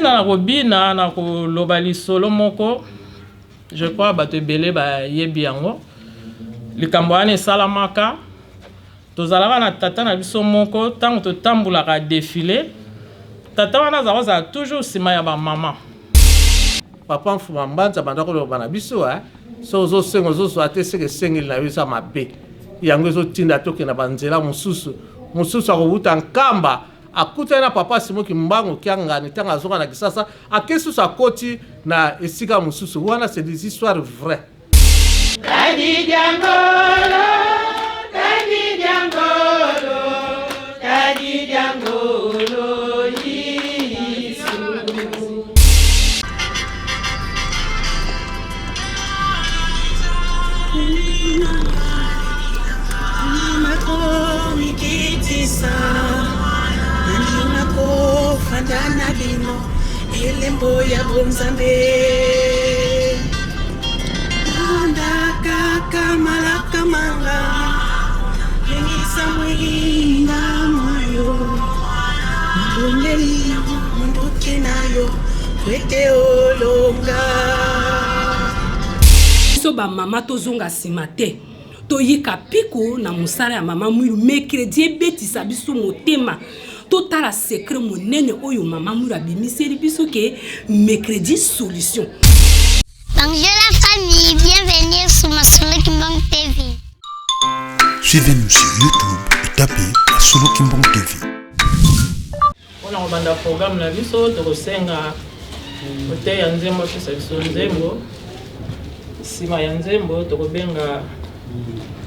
Na kobina na koloba lisolo moko, je crois bato ebele bayebi yango. Likambo wana esalamaka, tozalaka na tata na biso moko, ntango totambolaka defile, tata wana azalaka kozala toujours nsima ya bamama. Papa Mfuma Mbanza banda koloba na biso eh, so ozosenga ozozwa te, seke esengeli na yo eza mabe. Yango ezotinda tokenda banzela mosusu. Mosusu akowuta Nkamba akutani na papa Simon Kimbangu Kiangani, ntango azonga na Kisasa ake susu akoti na esika mosusu. Wana c'est des histoires vraies. Tadi diangolo, tadi diangolo, tadi diangolo, Yesu. Nandima kofanda na bino elembo ya bonzambe landa kaka malaka manga lengisa mwinga mwayo mabondeli mondoki na yo kwete olonga. Biso bamama tozonga nsima te, toyika piko na mosala ya mama Mwilu. Mercredi ebetisa biso motema, totala secret monene oyo mama Mwilu abimiseli biso ke mercredi solution. Bonjour la famille, bienvenue sur Masolo Kimbangu TV. Suivez-nous sur YouTube et tapez Masolo Kimbangu TV. Mpona kobanda programme na biso, tokosenga moteyi ya nzembo apesa biso nzembo. Nsima ya nzembo tokobenga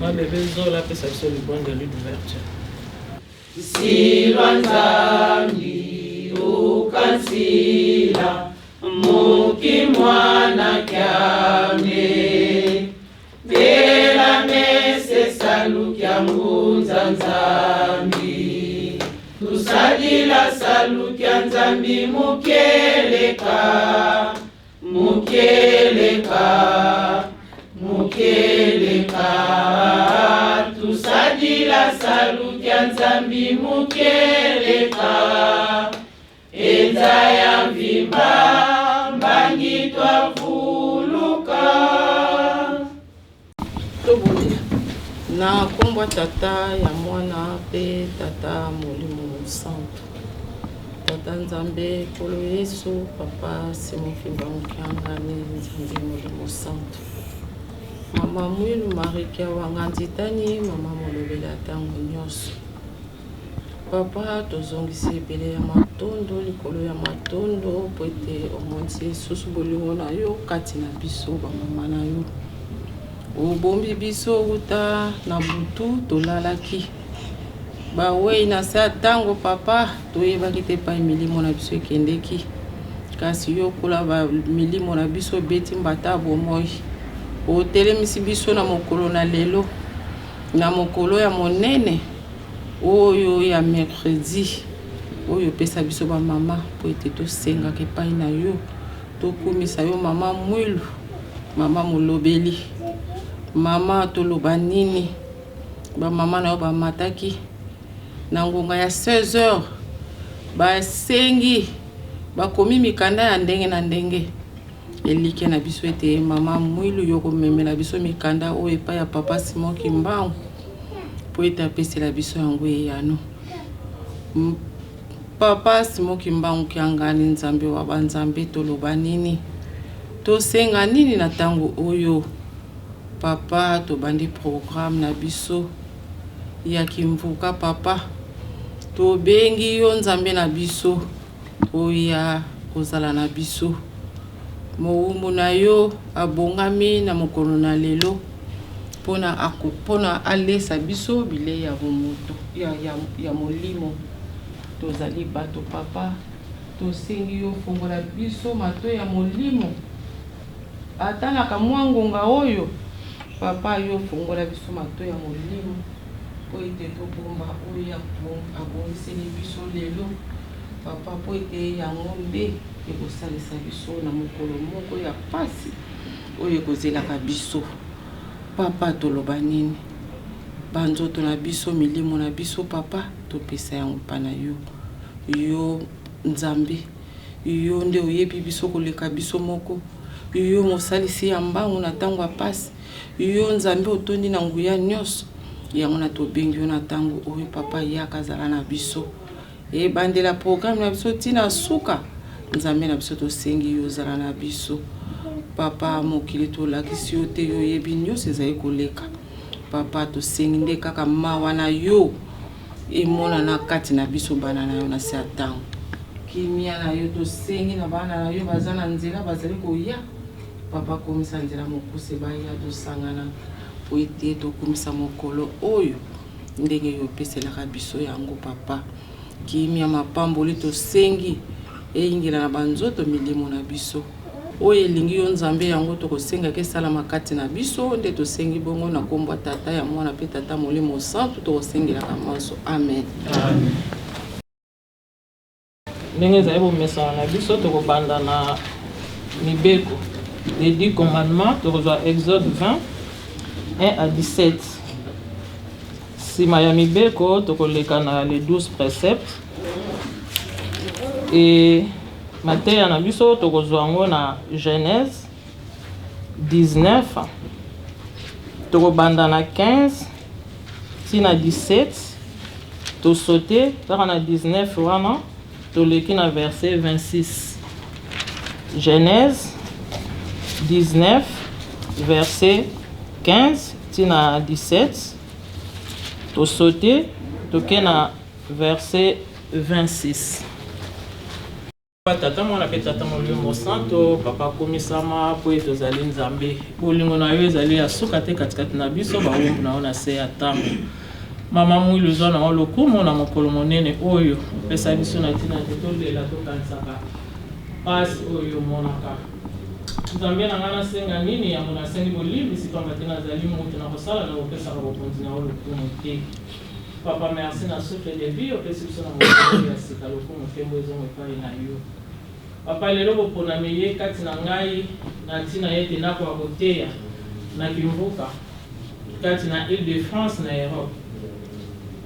mabebe Zola apesa biso libondeli d'ouverture. Silwa Nzambi ukansila muki mwana kyame Bela mese salukia ngunza Nzambi Tusadila salukia Nzambi mukeleka mukeleka mukeleka Tusadila salukia Nzambi mukeleka Enza ya mvimba mbangi twavuluka. Tobondela. Na nkombo ya Tata, ya Mwana mpe Tata Molimo Mosantu. Tata Nzambe, Nkolo Yesu, Papa Simon Kimbangu Kiangani, Nzambe Molimo Santu. Mama Mwilu Marie Kiawanga Nzitani, mama molobeli ya ntango nyonso. Papa, tozongisi ebele ya matondo likolo ya matondo mpo ete omonisi lisusu bolingo na yo kati na biso bamama na yo. Obombi biso uta na butu tolalaki bawei na se ya ntango. Papa, toyebaki te epai milimo na biso ekendeki, kasi yo kola ba milimo na biso obeti mbata ya bomoi, otelemisi biso na mokolo na lelo, na mokolo ya monene oyo ya mercredi oyo opesa biso bamama mpo ete tosengaka epai na yo, tokumisa yo mama Mwilu, mama molobeli. Mama, toloba nini? Bamama na yo bamataki na ngonga ya 16 heures, basengi, bakomi mikanda ya ndenge na ndenge. Elikya na biso ete mama Mwilu yo komemela biso mikanda oyo epai ya papa Simon Kimbangu mpo ete apesela biso yango eyano. Papa Simon Kimbangu Kiangani, Nzambe wa banzambe, toloba nini? Tosenga nini na ntango oyo? Papa, tobandi programme na biso ya kimvuka. Papa, tobengi yo Nzambe na biso, oya kozala na biso. Mowumbu na yo abongami na mokolo na lelo mpona mpona alesa biso bilei ya bomoto ya molimo. Tozali bato papa, tosengi yo fongola biso matoi ya molimo ata na kamwa ngonga oyo. Papa, yo fongola biso matoi ya molimo mpo ete tobomba oyo abongiseli biso lelo, papa, mpo ete yango nde ekosalisa biso na mokolo moko ya pasi oyo ekozelaka biso. Papa, toloba nini? Banzoto na biso, milimo na biso, papa, topesa yango mpa na yo. Yo Nzambe, Yo nde oyebi biso koleka biso moko. Yo mosalisi ya mbangu na tango ya pasi. Yo Nzambe otondi na nguya nionso. Yango na tobengi yo na tango oyo papa yaka zala na biso. Ebandela programme na biso ti na suka. Nzambe na biso tosengi yo zala na biso. Papa mokili tolakisi yo te yo oyebi nionso ezali koleka. Papa tosengi nde kaka mawa na yo emonana kati na biso bana na yo na se ya tango. Kimia na yo tosengi na bana na yo baza na nzela bazali koya. Papa komisa nzela mokuse baya tosangana po ete tokumisa mokolo oyo ndenge yo opeselaka biso yango papa. Kimia mapamboli tosengi eyingela na banzoto milimo na biso. Oyo elingi yo Nzambe yango tokosengaka esalama kati na biso nde tosengi bongo na kombo ya Tata ya Mwana pe Tata Molimo Santu tokosengelaka manso. Amen. Amen. Ndenge ezali bomesano na biso, tokobanda na mibeko, les dix commandements, tokozwa Exode 20, 1 à 17. Sima ya mibeko, tokoleka na les 12 préceptes. Et mateya na biso tokozwa yango na Genèse 19, tokobanda na 15 ti na 17, tosaute kaka na 19 wana toleki na verset 26. Genèse 19 verset 15 ti na 17, tosaute toke na verset 26. Tata, Mwana mpe Tata Molimo Mosanto, Papa kumisama mpo ete ozali Nzambe. Bolingo na yo ezali ya suka te katikati na biso bawumbu na yo na se ya tango. Mama Mwilu zwa na yo lokumu na mokolo monene oyo opesa biso na ntina ete tolela tokanisaka pasi oyo omonaka. Nzambe na ngai nasenga nini yambo nasengi bolimbisi pamba te nazali moto na kosala na kopesaka bokonzi na yo lokumu te. Papa merci na souffle de vie opesi biso na mokolo oyo ya sika lokumu nkembo ezonga epayi na yo papa lelo boponami eye kati na ngai na ntina ete nakoka koteya na kimvuka kati na ile de France na Europe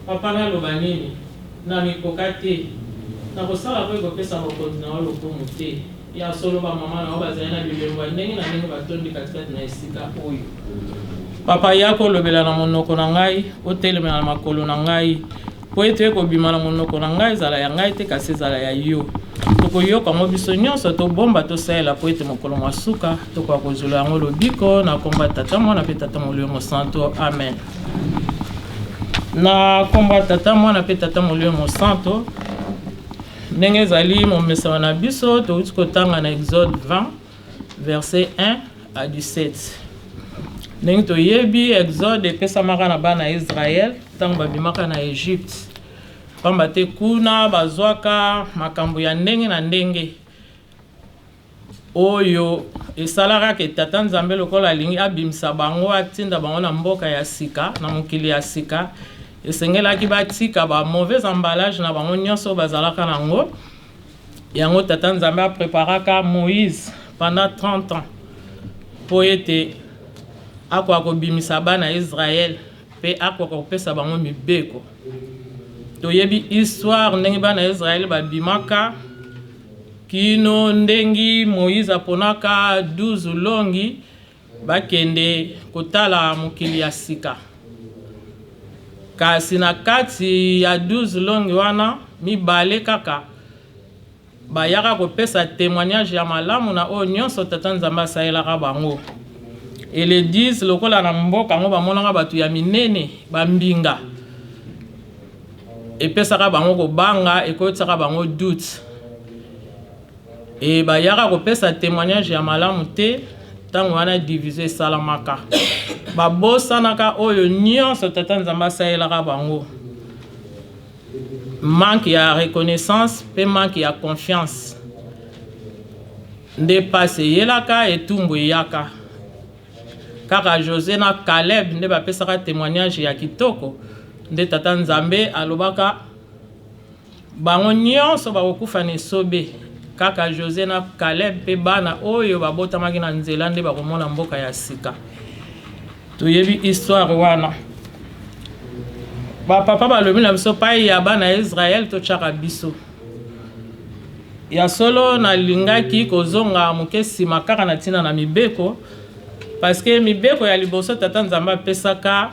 papa naloba nini na mikoka te nakosala po ekopesa bokonzi na yo lokumu te Ya solo, ba mama na yo bazali na bilembo ya ndenge na ndenge batondi katikati na esika oyo. Papa, yaka olobela na monoko na ngai, otelemela na makolo na ngai, mpo ete ekobima na monoko na ngai ezala ya ngai te, kasi ezala ya yo. Tokoyoka yango biso nyonso, tobomba, tosalela, mpo ete mokolo mwa suka tokoka kozwela yango lobiko, na nkombo ya Tata, Mwana mpe Tata Molimo Mosantu. Amen. Na nkombo ya Tata, Mwana mpe Tata Molimo Mosantu. Ndenge ezali momesano na biso, touti kotanga na Exode 20, verset 1 à 17. Ndenge toyebi, Exode epesamaka na bana ya Israël ntango babimaka na Egypte, pamba te kuna bazwaka makambo ya ndenge na ndenge Oyo esalaka ke Tata Nzambe lokola alingi abimisa bango, atinda bango na mboka ya sika, na mokili ya sika, esengelaki batika ba mauvais emballage na bango nionso oyo bazalaka na yango. Yango Tata Nzambe a preparaka Moïse pendant 30 ans po ete akoka kobimisa bana Israël pe akoka kopesa bango mibeko. Toyebi histoire ndenge bana Israël babimaka Kino ndengi Moïse aponaka 12 longi bakende kotala mokili ya sika. Kasi na kati ya 12 longi wana, mibale kaka bayaka kopesa temoignage ya malamu na oyo nionso Tata Nzambe asalelaka bango. Et les 10 lokola na mboka yango bamonaka batu ya minene, ba mbinga, epesaka bango kobanga, ekotisaka bango doute et bayaka kopesa temoignage ya malamu te. Tango wana division esalamaka, babosanaka oyo nionso Tata Nzambe asalelaka bango. Manque ya reconnaissance pe manque ya confiance nde pasi eyelaka, etumbu eyaka. Kaka Josue na Caleb nde bapesaka temoignage ya kitoko, nde Tata Nzambe alobaka bango nionso bakokufa na esobe, kaka Josue na Caleb pe bana oyo babotamaki na nzela nde bakomona mboka ya sika. Toyebi histoire wana. Ba papa balobi na biso pai ya bana ya Israël totiaka biso. Ya solo nalingaki kozonga moke nsima kaka na ntina na mibeko, parce que mibeko ya liboso Tata Nzambe apesaka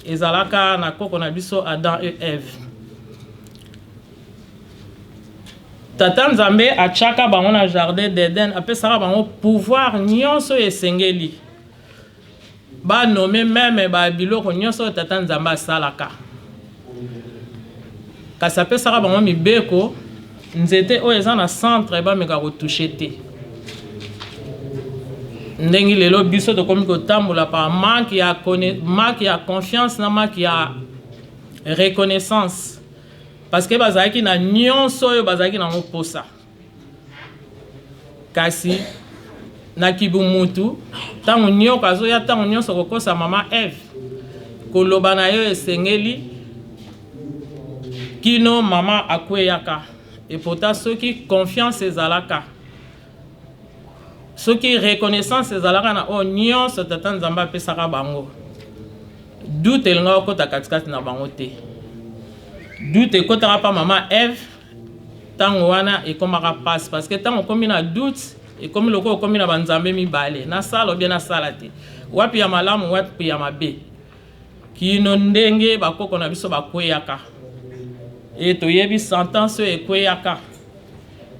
ezalaka na koko na biso Adam et Eve. Tata Nzambe atiaka bango na jardin d'Eden, apesaka bango pouvoir nyonso oyo esengeli. Ba nommer meme ba biloko nyonso oyo Tata Nzambe asalaka. Kasi apesaka bango mibeko, nzete oyo eza na centre bameka ko toucher te. Ndenge lelo biso tokomi kotambola par manque ya manque ya confiance na manque ya reconnaissance. Parce que bazalaki na nyonso oyo bazalaki nango posa. Kasi na kibumutu, ntango nyoka azoya ntango nyonso kokosa mama Eve, koloba na yo esengeli kino mama akweyaka. Epota soki confiance ezalaka, soki reconnaissance ezalaka na oyo nyonso Tata Nzambe apesaka bango, doute elingaka kokota katikati na bango te. Doute ekotaka pa mama Eve. Tango wana ekomaka pasi parce que tango okomi na doute ekomi lokola okomi na ba nzambe mibale, nasala ou bien nasala te, wapi ya malamu wapi ya mabe, kino ndenge ba koko na biso bakweyaka et toyebi sentence oyo ekweyaka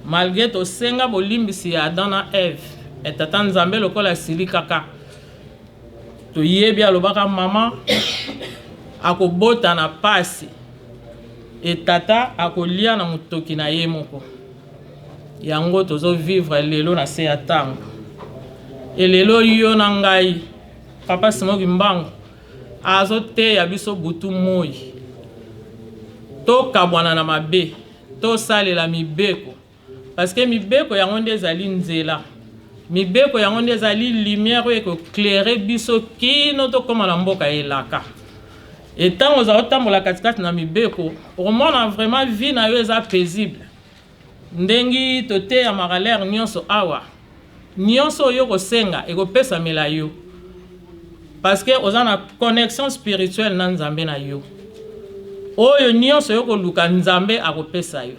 malgre tosenga bolimbisi ya Adam na Eve et tata nzambe lokola asilikaka Toyebi alobaka maman akobota na pasi et tata akolia na mutoki na ye moko. Yango tozo vivre lelo na se ya tango. Et lelo yo na ngai papa Simon Kimbangu azoteya biso butu moyi tokabwana na mabe, tosalela mibeko. Parce que mibeko yango nde ezali nzela. Mibeko yango nde ezali lumière oyo eko clairer biso kino tokoma na mboka ya elaka. Et tango oza kotambola katikati na mibeko, okomona vraiment vie na yo eza paisible. Ndenge toteyamaka l'heure nionso awa, nionso oyo okosenga ekopesamela yo. Parce que oza na connexion spirituelle na Nzambe na yo. Oyo nionso yo okoluka Nzambe akopesa yo.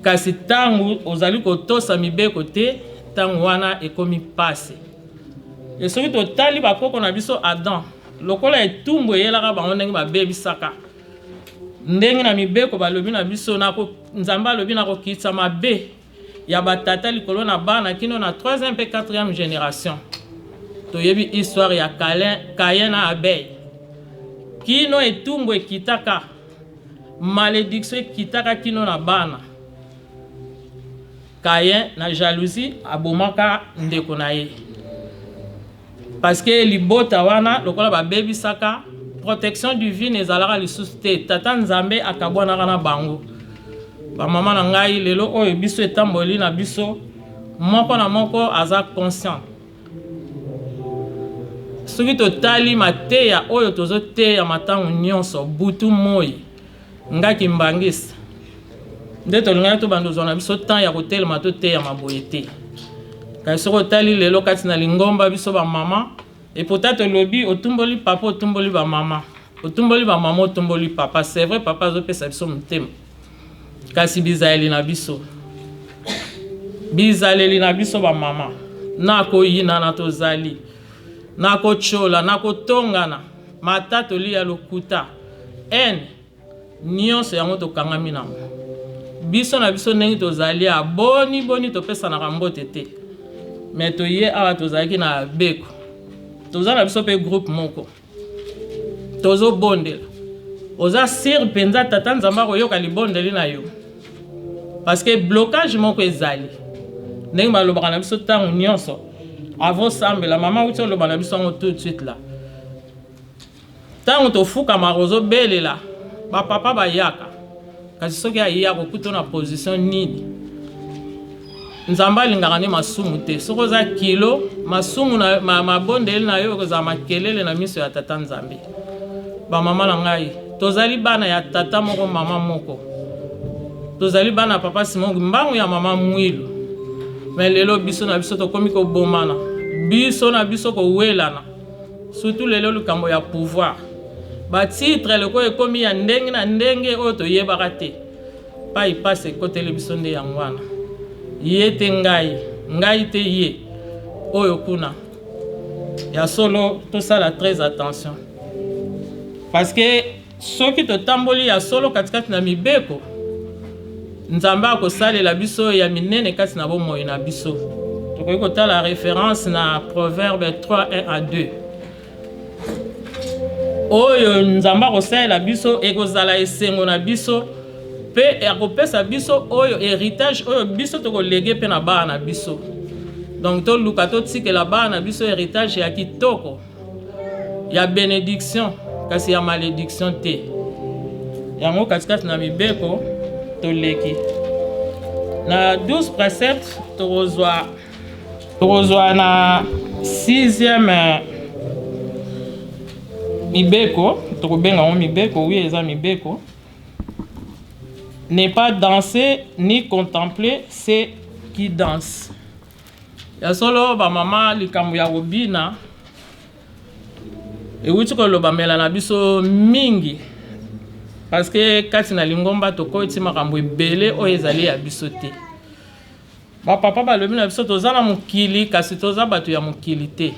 Kasi ntango ozali kotosa mibeko te, ntango wana ekomi mpasi. E soki totali bakoko na biso Adam, lokola etumbu eyelaka bango ndenge babebisaka ndenge na mibeko balobi na biso, Nzambe alobi nakokitisa mabe ya ba tata likolo na bana kino na troisième mpe quatrième generation. Toyebi histoire ya Caïn na Abel, kino etumbu ekitaka. Malediction ekitaka kino na bana. Caïn na jalousie abomaka ndeko na ye. Parce que libota wana lokola babebisaka protection divine ezalaka lisusu te. Tata Nzambe akabwanaka na bango. Ba mama na ngai lelo oyo biso etamboli na biso moko na moko aza conscient. Soki totali mateya oyo tozoteyama ntango nyonso butu moi, nga kimbanguiste nde tolingaki tobanda ozwa na biso temps ya kotelema toteyama boye te. Kasi soki otali lelo kati na lingomba biso ba mama epota tolobi otumboli papa otumboli ba mama otumboli ba mama otumboli papa, c'est vrai papa azopesa biso motema. Kasi bizaleli na biso, bizaleli na biso ba mama, na koyinana tozali, na kotyola, na kotongana, matatoli ya lokuta, haine, nyonso yango tokangami nango. Biso na biso ndenge tozali a boni boni topesanaka mbote te. Mais toye awa tozalaki na beko. Toza na biso pe groupe moko. Tozo bondela. Oza sur penza tata Nzambe akoyoka libondeli na yo? Parce que blocage moko ezali. Ndenge balobaka na biso tango nyonso avant osambela, mama awuti oloba na biso yango tout de suite là. Tango tofukamaka ozobelela ba papa bayaka. Kasi soki aye akokuta na position nini? Nzambe alingaka nde masumu te. Soki oza kilo, masumu na ma, mabondeli na yo ekozala makelele na miso ya Tata Nzambe. Ba mama na ngai, tozali bana ya tata moko mama moko. Tozali bana ya papa Simon Kimbangu ya mama Mwilu. Mais lelo biso na biso tokomi kobomana, biso na biso kowelana. Surtout lelo likambo ya pouvoir. Ba titres lokola ekomi ya ndenge na ndenge oyo toyebaka te. Pai pasi ekoteli biso nde yango wana. Ye te ngai, ngai te ye. Oyo kuna. Ya solo tosala très attention. Parce que soki totamboli ya solo katikati na mibeko, Nzambe akosalela biso ya minene kati na bomoi na biso. Tokoki kotala reference na Proverbe 3 1 à 2. Oyo Nzambe akosalela biso ekozala esengo na biso mpe akopesa biso oyo heritage oyo biso tokolege mpe na bana na biso. Donc toluka totikela bana na biso heritage ya kitoko ya benediction kasi ya malediction te. Yango katikati na mibeko toleki na 12 préceptes tokozwa Tokozwa na sixième euh, mibeko, tokobenga yango mibeko, oui eza mibeko. Ne pas danser ni contempler ceux qui dansent. Ya solo ba mama likambo ya kobina ewuti kolobamela na biso mingi parce que kati na lingomba tokoti makambo ebele oyo ezali ya biso te. Ba papa balobi na biso toza na mokili kasi toza bato ya mokili te.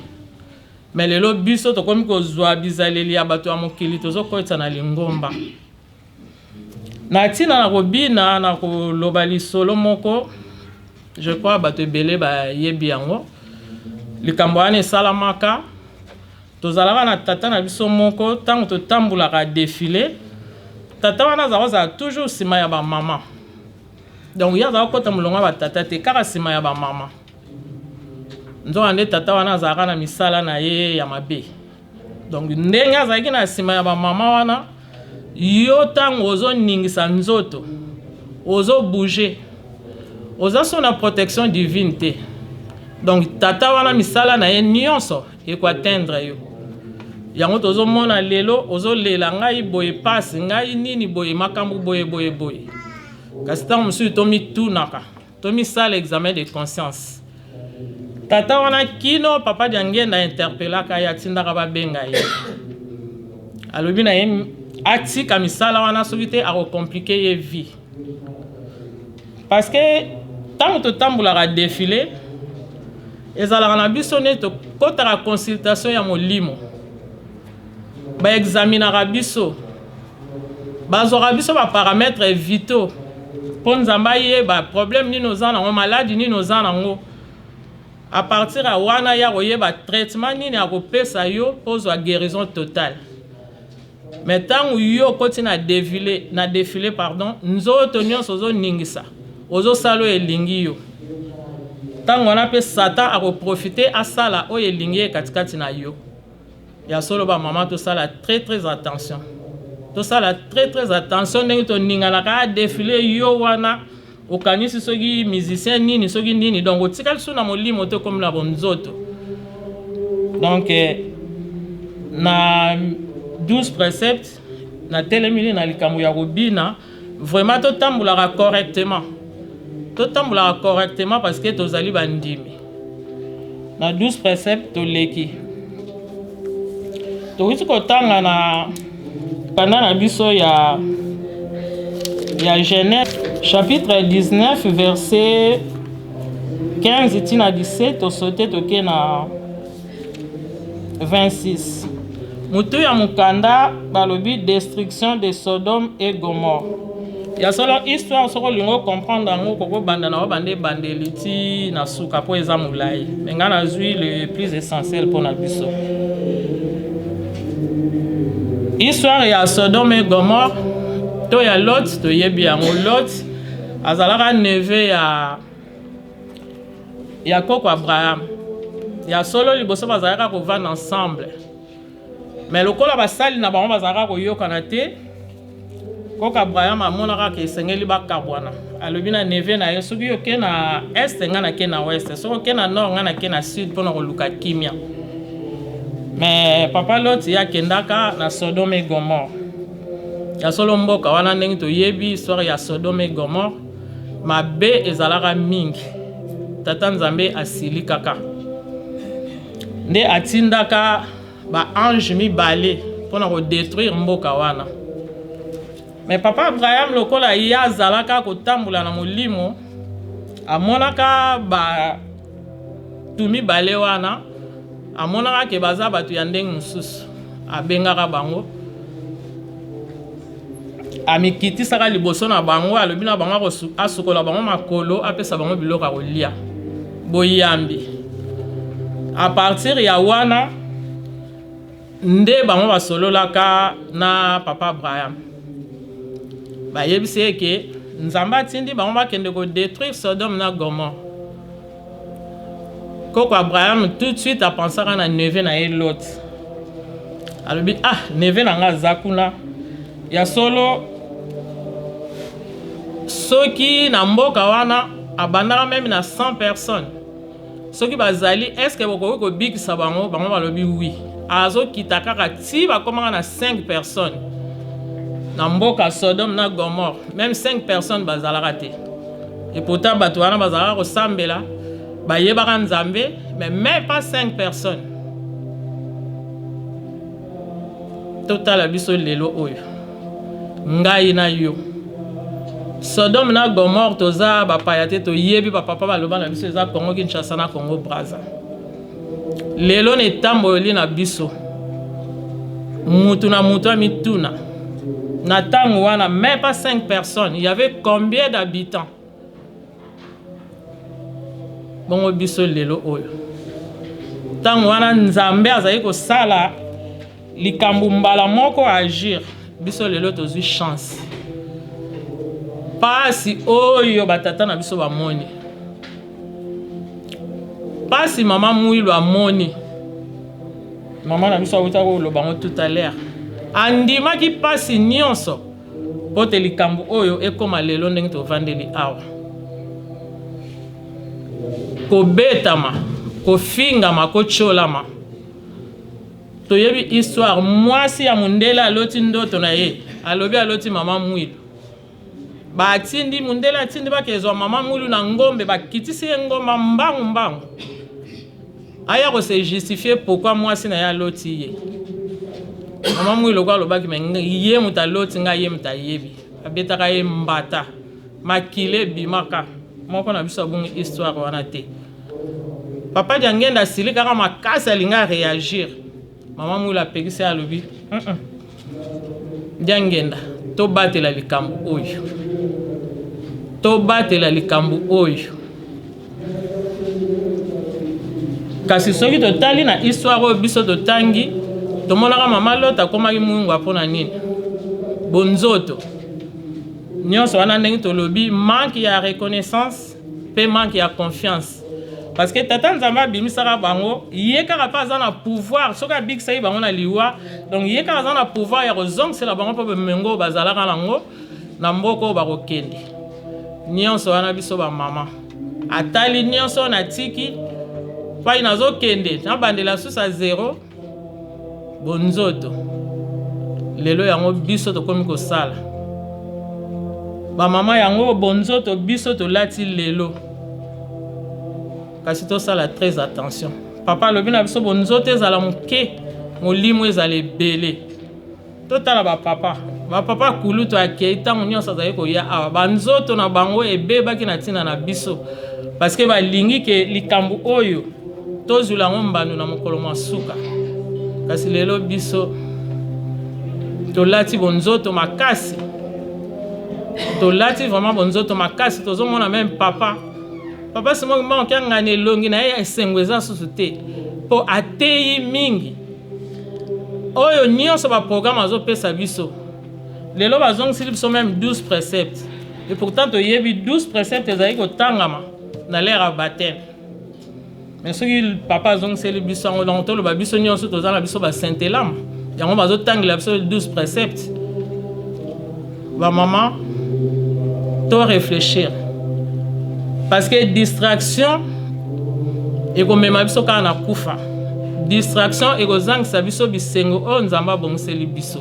Mais lelo biso tokomi kozwa bizaleli ya bato ya mokili tozokotisa na lingomba. Na ntina na kobina na koloba lisolo moko, je crois bato ebele bayebi yango. Likambo wana esalamaka, tozalaka na tata na biso moko ntango totambolaka defile, tata wana azalaka kozala toujours nsima ya ba mama. Donc ye azalaka kokota molongo ya ba tata te, kaka sima ya ba mama. Nzoka nde tata wana azalaka na misala na ye ya mabe. Donc ndenge azalaki na sima ya ba mama wana, yo tango ozo ningisa nzoto, ozo bouger, oza so na protection divine te. Donc tata wana misala na ye nionso eko atteindre yo. Yango tozo mona lelo ozo lela ngai boye pasi, ngai nini boye, makambo boye boye boye. Kasi ntango mosusu tomitunaka, tomisala examen de conscience. Tata wana kino papa Diangienda a interpellaka ye, atindaka babenga ye. Alobi na ye atika misala wana soki te ako compliquer ye vie. Parce que ntango totambolaka defile ezalaka na biso nde tokotaka consultation ya molimo. Ba examinaka biso. Bazwaka biso ba paramètres vitaux po Nzambe ayeba problème nini oza nango, maladi nini oza nango. À partir ya wana ye akoyeba traitement nini akopesa yo po ozwa guérison totale. Mais tango yo okoti na defile, na defile pardon, nzoto nionso ozoningisa, ozosala oyo elingi yo. Tango wana pe Satan ako profiter asala oyo elingi ye katikati na yo. Ya solo ba maman tosala très très attention. Tosala très très attention ndenge toninganaka a defile yo wana okanisi soki musicien nini soki nini donc otikali su na molimo te okomi na bonzoto. Donc eh, na 12 préceptes natelemili na likambo ya kobina vraiment totambolaka correctement totambolaka correctement parce que tozali bandimi Na 12 préceptes toleki. Tokuti kotanga na kanda na biso ya ya Genèse chapitre 19 verset 15 ti na 17 tosote toke na 26. Mutu ya mokanda balobi destruction de Sodome et Gomorrhe. Ya solo histoire soki olingi o comprendre yango okoki kobanda na obanda ebandeli ti na suka mpo eza molai. Mais ngai nazwi le plus essentiel mpo na biso. Histoire ya Sodome et Gomorrhe to ya Lot toyebi yango. Lot azalaka neveu ya ya koko Abraham. Ya solo liboso bazalaka kovanda ensemble. Mais lokola basali na bango bazalaka koyokana te, koko Abraham amonaka ke esengeli bakabwana. Alobi na neveu na ye, soki yo oke na est, ngai nake na ouest, soki oke na nord, ngai nake na sud mpo na koluka kimia. Mais papa Lot ye akendaka na Sodome et Gomorre. Ya solo mboka wana ndenge toyebi histoire ya Sodome et Gomorre, Mabe ezalaka mingi. Tata Nzambe asilikaka. Nde atindaka ba anges mibale mpo na ko detruire mboka wana. Mais papa Abraham lokola ye azalaka kotambola na molimo, amonaka bato mibale wana, amonaka ke baza bato ya ndenge mosusu, abengaka bango, amikitisaka liboso na bango, alobi na bango asukola bango makolo, apesa bango biloko ya kolia, boyambi. A partir ya wana Nde bango basololaka na papa Abraham. Bayebisi ye ke Nzambe atindi bango bakende ko detruire Sodome na Gomorrhe. Koko Abraham tout de suite apensaka na neveu na ye Lot. Alobi ah neveu na nga aza kuna. Ya solo soki na mboka wana abandaka meme na 100 personnes. Soki bazali est ce que bokoki kobikisa bango? Bango balobi oui. Azokita kaka ti bakomaka na 5 personnes na mboka Sodome na Gomorre, meme 5 personnes bazalaka te. Et pourtant bato wana bazalaka kosambela, bayebaka Nzambe, mais même pas 5 personnes. Totala biso lelo oyo, ngai na yo, Sodome na Gomorre toza bapaya te, toyebi bapapa baloba na biso eza Congo Kinshasa na Congo Brazza. Lelo na etamboleli na biso, mutu na mutu amituna na ntango wana, même pas 5 personnes, il y avait combien d'habitants? Bongo biso lelo oyo, ntango wana Nzambe azali kosala likambo mbala moko agir, biso lelo tozwi chance. Pasi oyo batata na biso bamoni, pasi mama Mwilu amoni, mama na biso awuta koloba yango tout à l'heure, andimaki pasi nyonso Mpo te likambo oyo ekoma lelo ndenge tovandeli awa. Kobetama, kofingama, kotiolama. Toyebi histoire, mwasi ya mundele aloti ndoto na ye, alobi aloti mama Mwilu. Batindi mundele atindi bakezwa mama Mwilu na ngombe, bakitisi ye ngomba mbangu mbangu. Aya ko se justifier pourquoi mwasi na ye aloti ye. Mama Mwilu lokola alobaki mais ye moto aloti ngai ye moto ayebi. Abetaka ye mbata. Makila ebimaka. Moko na biso abungi histoire wana te. Papa Diangenda asilikaka makasi alingi a reagir. Mama Mwilu apekisi ye alobi mm -mm. Diangenda tobatela likambo oyo. Tobatela likambo oyo. Kasi soki totali na histoire oyo biso totangi, tomonaka mama Lot akomaki mwingwa mpo na nini? Bonzoto nyonso wana ndenge tolobi manque ya reconnaissance mpe manque ya confiance parce que tata Nzambe abimisaka bango, ye kaka mpe aza na pouvoir. Soki abikisaki bango na liwa, donc ye kaka aza na pouvoir ya kozongisela bango mpo bomengo bazalaka nango na mboka oyo bakokende. Nyonso wana biso ba mama atali nyonso oyo natiki pai nazokende nabandela susu a zero bonzoto. Lelo yango biso tokomi kosala bamama yango bonzoto biso tolati lelo, kasi tosala très attention. Papa alobi na biso bonzoto ezala moke, molimo ezala ebele. Totala ba papa. Ba papa kulutu akei ntango nyonso azali koya awa, banzoto na bango ebebaki na ntina na biso, parce que balingi ke likambo oyo tozwila yango mbano na mokolo mwa suka. Kasi lelo biso tolati bonzoto makasi, tolati vraiment bonzoto makasi. Tozomona meme papa papa Simon Kimbangu Kiangani elongi na ye esengo eza susu te, mpo ateyi mingi. Oyo nyonso ba programme azopesa biso lelo, bazongisili biso meme 12 préceptes, et pourtant toyebi 12 préceptes ezali kotangama na l'ère ya baptême. Mais soki papa azongiseli biso yango, donc toloba biso nyonso toza na biso ba saint-elama, yango bazotangela biso 12 préceptes. Ba mama to réfléchir, parce que distraction ekomema biso kaka na kufa. Distraction ekozangisa biso bisengo oyo Nzambe abongiseli biso.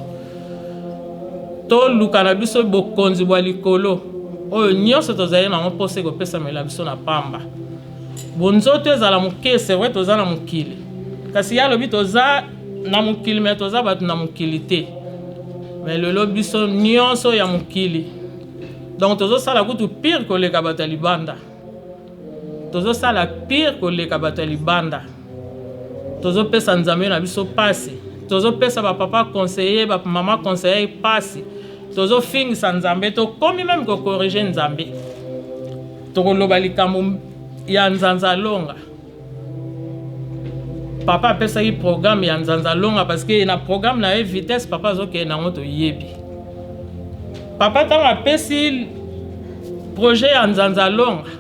Toluka na biso bokonzi bwa likolo oyo nyonso tozali nango mposa ekopesamela biso na pamba. Bonzoto ezala moke, c'est vrai toza na mokili, kasi ye alobi toza na mokili mais toza bato na mokili te. Mais lelo biso nyonso ya mokili, donc tozosala kutu pire koleka bato ya libanda. Tozosala pire koleka bato ya libanda. Tozopesa Nzambe na biso pasi, tozopesa ba papa conseiller, ba mama conseiller pasi, tozofingisa Nzambe, tokomi meme ko corriger Nzambe. Tokoloba likambo ya Nzanza Longa. Papa apesaki programme ya Nzanza Longa parce que na programme na ye vitesse papa azokende nango toyebi. Papa ntango apesi projet ya Nzanza Longa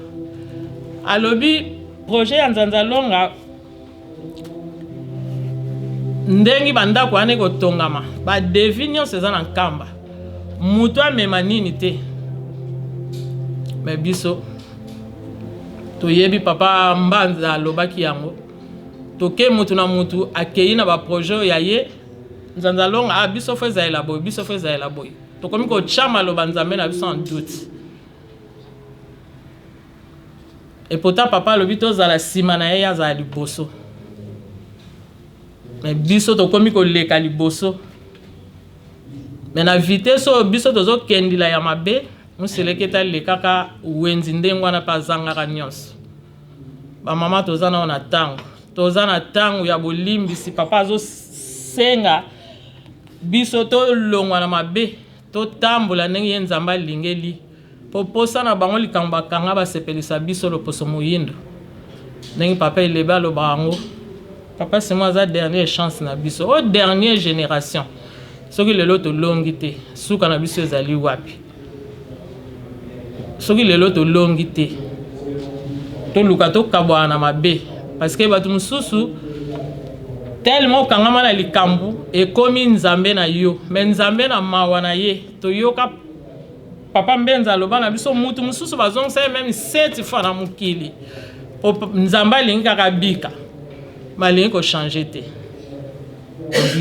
alobi projet ya Nzanza Longa ndenge bandako wana ekotongama badevi nyonso eza na nkamba moto amema nini te me biso toyebi papa mbanza alobaki yango toke motu na motu akei na baprojet oyo ya ye nzanza longa ah, biso fo ezalela boye biso fo ezalela boye tokomi kotya maloba nzambe na biso en doute Et pourtant papa alobi tozala sima na ye azala liboso. Mais biso tokomi koleka liboso. Mais na vitesse oyo biso tozokendila ya mabe, muselekete alekaka wenzi ndenge wana mpe azangaka nyonso. Ba mama toza nao na tango. Toza na tango ya bolimbisi. Papa azosenga biso tolongwa na mabe, totambola ndenge ye Nzambe alingeli. Po posa na bango likambo bakanga basepelisa biso loposo moyindo ndenge papa elebe alobaka yango papa Simon aza dernier chance na biso oyo dernier generation soki lelo tolongi te suka na biso ezali wapi soki lelo tolongi te toluka tokabwana na mabe parce que bato mosusu tellement okangama na likambo ekomi nzambe na yo me nzambe na mawa na ye toyoka Papa Mbenza aloba na biso mutu mususu bazongisa ye meme 7 fois na mokili po Nzambe alingi kaka abika balingi ko changer te.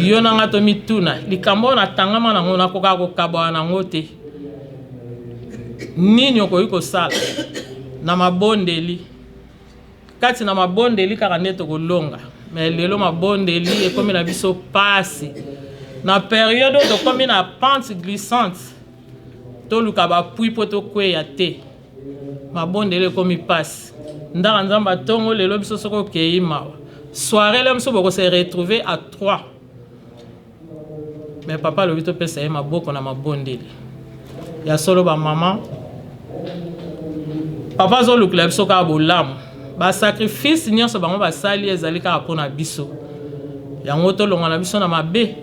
Yo na nga tomituna likambo oyo natangama nango nakokaka kokabwana nango te. Nini okoki kosala na mabondeli? Kati na mabondeli kaka nde tokolonga. Mais lelo mabondeli ekomi na biso pasi. Na periode oyo tokomi na pente glissante, toluka ba appui mpo tokweya te. Mabondeli ekomi pasi. Ndaka Nzambe atongo lelo biso soki okeyi mawa. Soiree la biso boko se retrouver à 3. Mais papa alobi topesa ye maboko na mabondeli. Ya solo ba maman papa azolukela biso kaka bolamu. Ba sacrifice nyonso bango basali ezali kaka mpo na biso. Yango tolongwa na biso na mabe,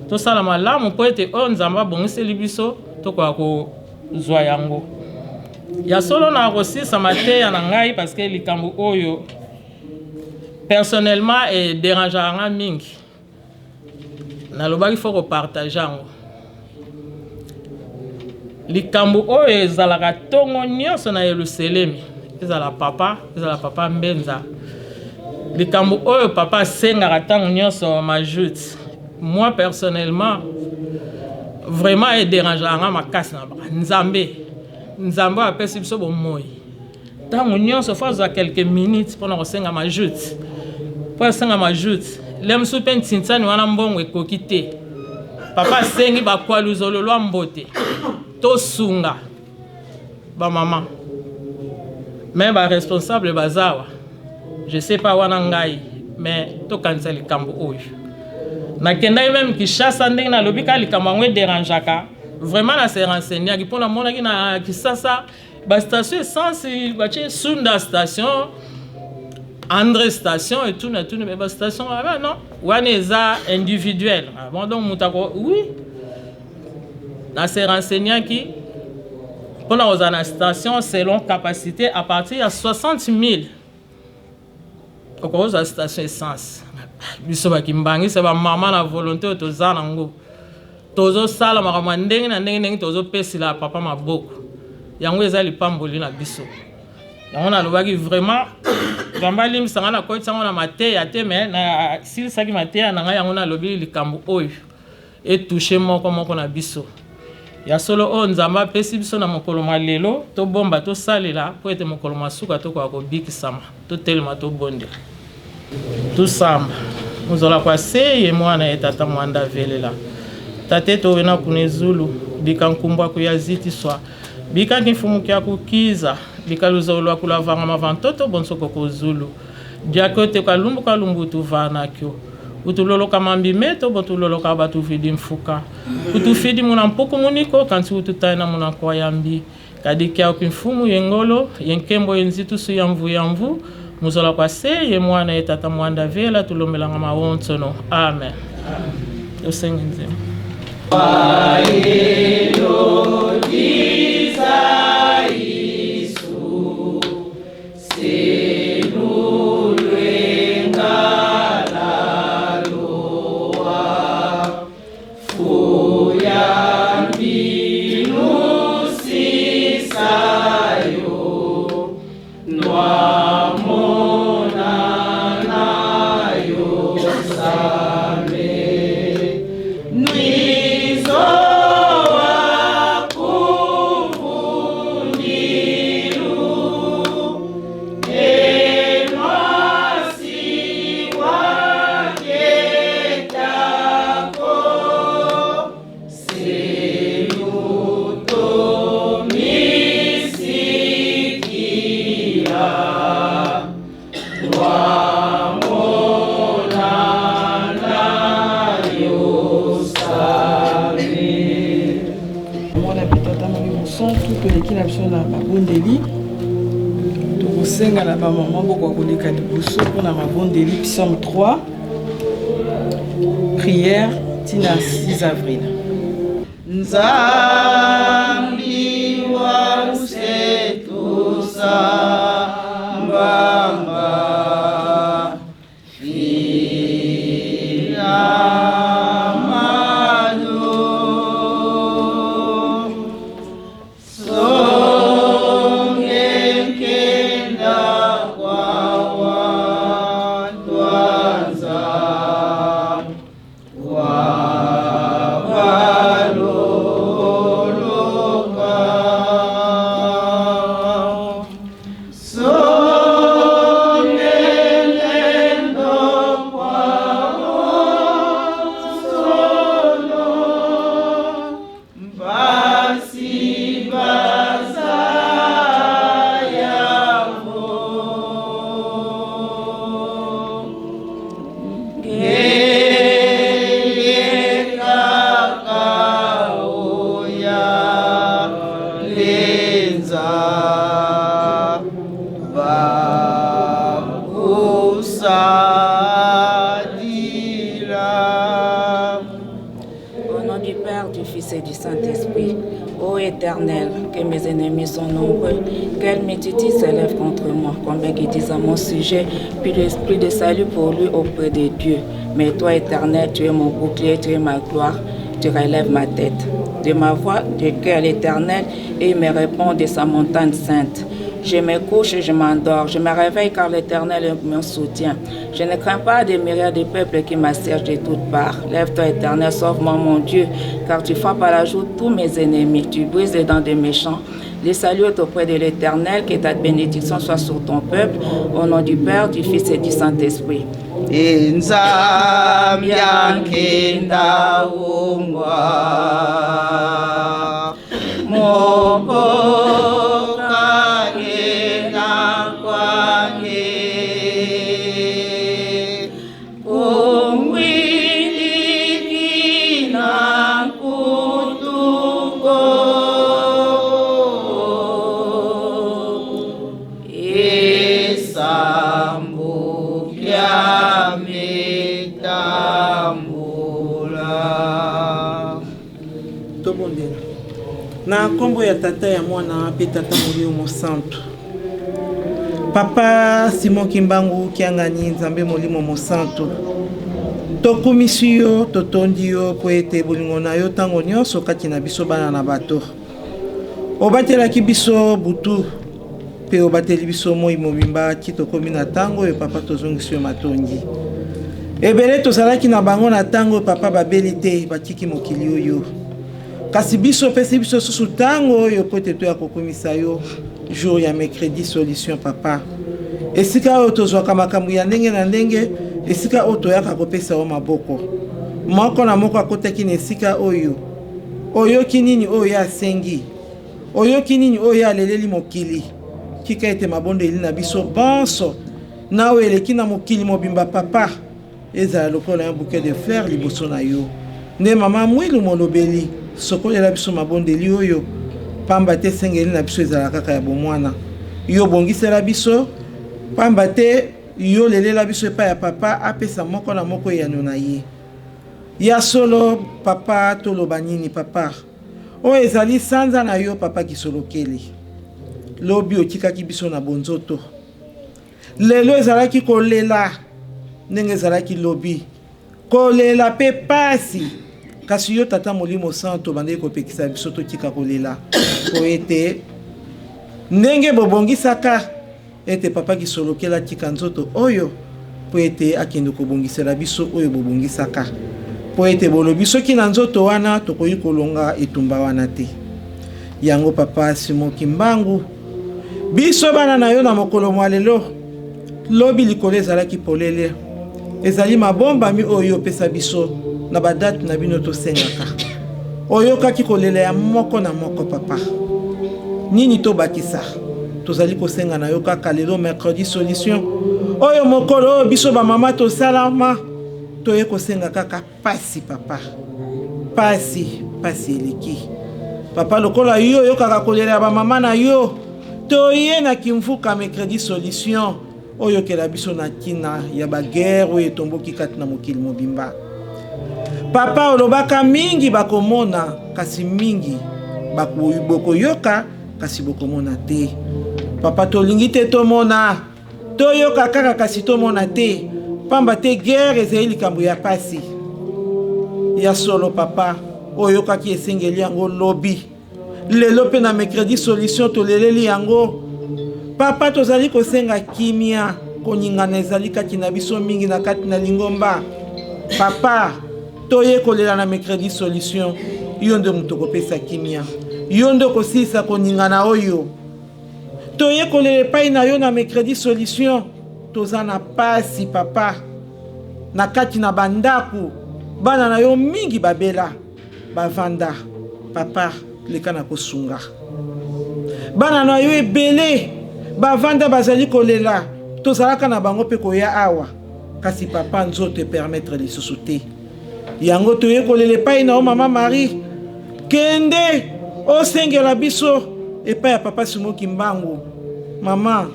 tosala malamu mpo ete oyo Nzambe abongiseli biso tokoka kozwa yango. Ya solo na kosilisa mateya na ngai parce que likambo oyo personnellement e derangeaka ngai mingi. Nalobaki faut ko partager yango. Likambo oyo ezalaka tongo nyonso na Yeluselemi, ezala papa, ezala papa Mbenza. Likambo oyo papa asengaka ntango nyonso majoute, moi personnellement vraiment e derangeaka nga makasi na baka Nzambe, Nzambe oyo apesi biso bomoi. Ntango nyonso fo azwa quelques minutes mpo na kosenga majoute mpo asenga majoute le mosusu mpe ntinsani wana mbongo ekoki te papa asengi bakwaluzololwa mbote tosunga bamama me baresponsable bazawa je sais pas wana ngai me tokanisa likambo oyo nakendaki meme kishasa ndenge nalobi kaka likambo yango ederangeaka vraiment na se renseignaki mpo namonaki na kisasa Ba station essence batie Sunda station, Andre station et tout na tout mais ba station ah non, wana eza individuel. Ah bon donc moto ako oui. Na se renseignaki mpona kozala na station selon capacité à partir ya 60 000 okozwa station essence biso bakimbangisa bamama na volonté oyo toza nango tozosala makambo ya ndenge na ndenge ndenge tozopesela papa maboko yango eza lipamboli na biso yango nalobaki vraiment nzambe alimbisa ngai nakotisa yango na mateya te me nasilisaki mateya na ngai yango nalobi likambo oyo e touche moko moko na biso. Ya solo oyo Nzambe apesi biso na mokolo mwa lelo, tobomba, tosalela, mpo ete mokolo mwa suka tokoka kobikisama. Totelema tobondela. Tusamba. Muzola kwa seye mwana ye tata mwanda velela. Tateto wena kune zulu, bika nkumbwa kuyazitiswa, bika nkifumu kya kukiza, bika luzolo lwa kulavanga mavantoto bonso koko zulu. Diakyo te kalumbu kalumbu utuvanakyo. Utuloloka mambi meto botuloloka batuvidi mfuka. Utufidi muna mpuku muniko kansi ututaina muna kwayambi. Kadi kyau ki mfumu ye ngolo, ye nkembo ye nzitusu ya mvu ya mvu, muzola kwa se ye mwana ye tata mwanda vela tulombelanga mawonsono. Amen. Tosengi nzembo. Mwana mpe Tata Molimo Santu, toleki na biso na mabondeli. Tokosenga na bamama bokoka koleka liboso mpo na mabondeli psaume 3 prière ntina 6 avril. Nzambi wa usetusa mbamba Au nom du Père, du Fils et du Saint-Esprit, ô Éternel, que mes ennemis sont nombreux, quelle multitude s'élève contre moi, combien qui disent à mon sujet, plus d'esprit de salut pour lui auprès de Dieu. Mais toi, Éternel, tu es mon bouclier, tu es ma gloire, tu relèves ma tête. De ma voix, de cœur l'Éternel, et il me répond de sa montagne sainte. Je me couche, je m'endors, je me réveille car l'Éternel est mon soutien. Je ne crains pas des myriades de peuples qui m'assiègent de toutes parts. Lève-toi, Éternel, sauve-moi, mon Dieu, car tu frappes à la joue tous mes ennemis, tu brises les dents des méchants. Le salut est auprès de l'Éternel, que ta bénédiction soit sur ton peuple, au nom du Père, du Fils et du Saint-Esprit. Tobondela. Na nkombo ya Tata ya Mwana mpe Tata Molimo Mosantu. Papa Simon Kimbangu Kiangani, Nzambe Molimo Mosantu, tokumisi yo, totondi yo mpo ete bolingo na yo ntango nyonso kati na biso bana na bato. Obatelaki biso butu mpe obateli biso moi mobimba ti tokomi na ntango oyo papa tozongisi yo matondi. Ebele tozalaki na bango na ntango oyo papa babeli te batiki mokili oyo. Kasi biso opesi biso susu ntango oyo mpo ete toya kokumisa yo jour ya mercredi solution papa. Esika oyo tozwaka makambo ya ndenge na ndenge, esika oyo toyaka kopesa yo maboko. Moko na moko akotaki na esika oyo. Oyoki nini oyo ye asengi? Oyoki nini oyo ye aleleli mokili? Tika ete mabondeli na biso banso na oyo eleki na mokili mobimba, Papa, ezala lokola un bouquet de fleurs liboso na yo. Nde Mama Mwilu molobeli, sokolela biso mabondeli oyo, pamba te esengeli na biso ezala kaka ya bomwana. Yo bongisela biso, pamba te yo lelela biso epai ya Papa apesa moko na moko eyano na ye. Ya solo, Papa, toloba nini, Papa? Oyo ezali sanza na yo, Papa Kisolokele. Lobi otikaki biso na bonzoto. Lelo ezalaki kolela ndenge ezalaki lobi. Kolela pe pasi. Kasi yo Tata Molimo Santu obandaki kopekisa biso totika kolela. Po ete ndenge bobongisaka ete Papa Kisolokele atika nzoto oyo po ete akende kobongisela biso oyo bobongisaka. Po ete bolobi soki na nzoto wana tokoki kolonga etumba wana te. Yango Papa Simon Kimbangu, biso bana na yo na mokolo mwa lelo, lobi likolo ezalaki polele. Ezali mabombami oyo yo opesa biso na ba date na bino tosengaka. Oyokaki kolela ya moko na moko papa. Nini tobakisa? Tozali kosenga na yo kaka lelo mercredi solution. Oyo mokolo oyo biso ba mama tosalama toye kosenga kaka pasi papa. Pasi, pasi eleki. Papa lokola yo oyokaka kolela ya ba mama na yo, toye na Kimvuka mercredi solution. Oyokela biso na ntina ya ba guerre oyo etomboki kati na mokili mobimba. Papa olobaka mingi bakomona kasi mingi bokoyoka kasi bokomona te. Papa tolingi te tomona, toyoka kaka kasi tomona te, pamba te guerre ezali likambo ya pasi. Ya solo papa, oyokaki esengeli yango lobi. Lelo pe na mercredi solution toleleli yango. Papa tozali kosenga kimia, koningana ezali kati na biso mingi na kati na lingomba. Papa toye kolela na mercredi solution, yo nde moto okopesa kimia, yo nde okosilisa koningana oyo. Toye kolela epai na yo na mercredi solution, toza na pasi papa na kati na bandako, bana na yo mingi babela. Bavanda papa leka na kosunga bana na yo ebele bavanda bazali kolela tozalaka na bango pe koya awa kasi papa nzoto e permettre lisusu te yango toye kolela epai na yo mama Marie kende osengela biso epai ya papa Simon Kimbangu mama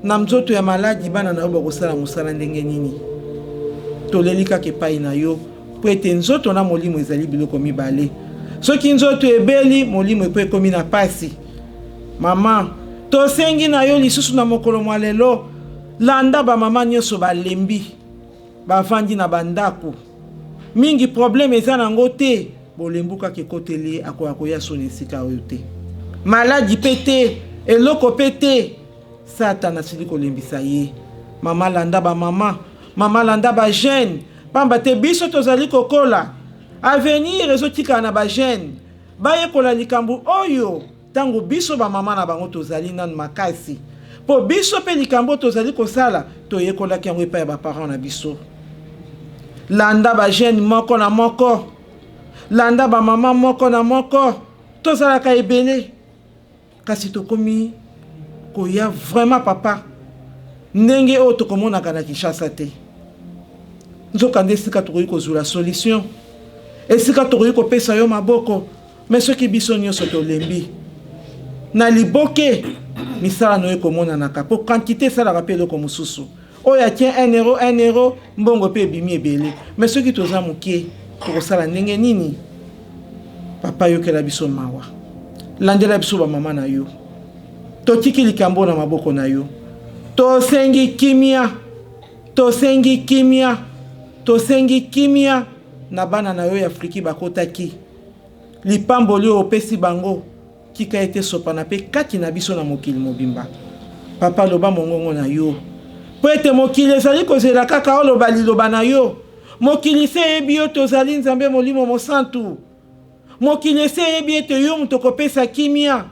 Na nzoto ya maladi, bana na yo bakosala mosala ndenge nini? Toleli kaka epai na yo, mpo ete nzoto na molimo ezali biloko mibale. Soki nzoto ebeli, molimo epo ekomi na pasi. Mama, tosengi na yo lisusu na mokolo mwa lelo, landa bamama nyonso balembi, bavandi na bandako mingi, problème eza nango te, bolembu kaka ekoteli ye, akoka koya so na esika oyo te. Maladi pe te, eloko pe te. Satana asili kolembisa ye. Mama landa ba mama, mama landa ba jeune, pamba te biso tozali kokola. Avenir ezotikala na ba jeune. Bayekola likambo oyo tango biso ba mama na bango tozali nanu makasi. Po biso pe likambo oyo tozali kosala toyekolaki yango epai ya ba parents na biso. Landa ba jeune moko na moko, landa ba mama moko na moko, tozalaka ebele. Kasi tokomi koya vraiment papa ndenge oyo tokomonaka na Kinshasa te. Nzokande esika tokoki kozula solution, esika tokoki kopesa yo maboko, mais soki biso nionso tolembi na liboke, misala na yo ekomonanaka po quantite esalaka pe eloko mosusu. Oyo atie un euro, un euro, mbongo pe ebimi ebele. Mais soki toza muke, tokosala ndenge nini? Papa yokela biso mawa. Landela biso ba mama na yo. Totiki likambo na maboko na yo. Tosengi kimia. Tosengi kimia. Tosengi kimia na bana na yo ya Afriki bakotaki. Lipamboli oyo opesi bango. Tika ete esopana mpe kati na biso na mokili mobimba. Papa, loba mongongo na yo, mpo ete mokili ezali kozela kaka oloba liloba na yo. Mokili esi eyebi yo ete ozali Nzambe Molimo Mosantu. Mokili esi eyebi ete yo moto okopesa kimia.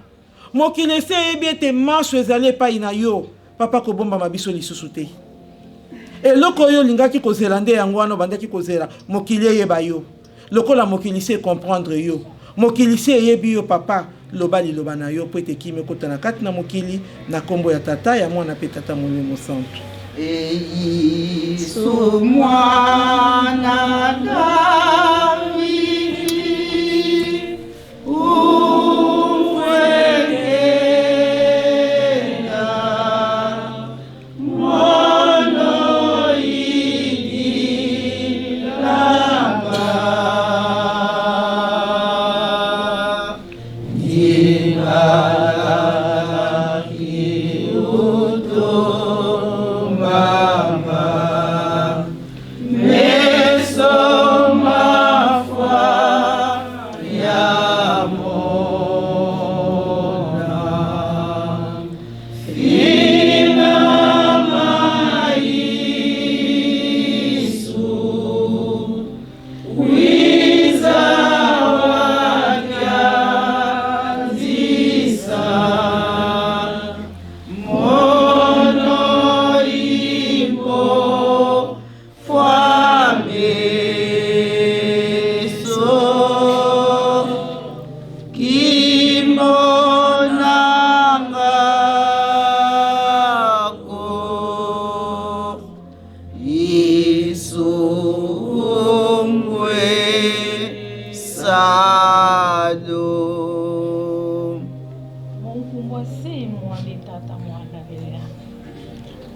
Mokili esi eyebi ete manso ezali epai na yo. Papa, kobombama biso lisusu te. Eloko oyo olingaki kozela nde yango wana obandaki kozela mokili eyeba yo. Lokola mokili si e comprendre yo. Mokili si eyebi yo papa, loba liloba na yo mpo ete kimia ekota na kati na mokili, na kombo ya Tata, ya Mwana mpe Tata Molimo Mosantu. Yesu mwana Dawidi,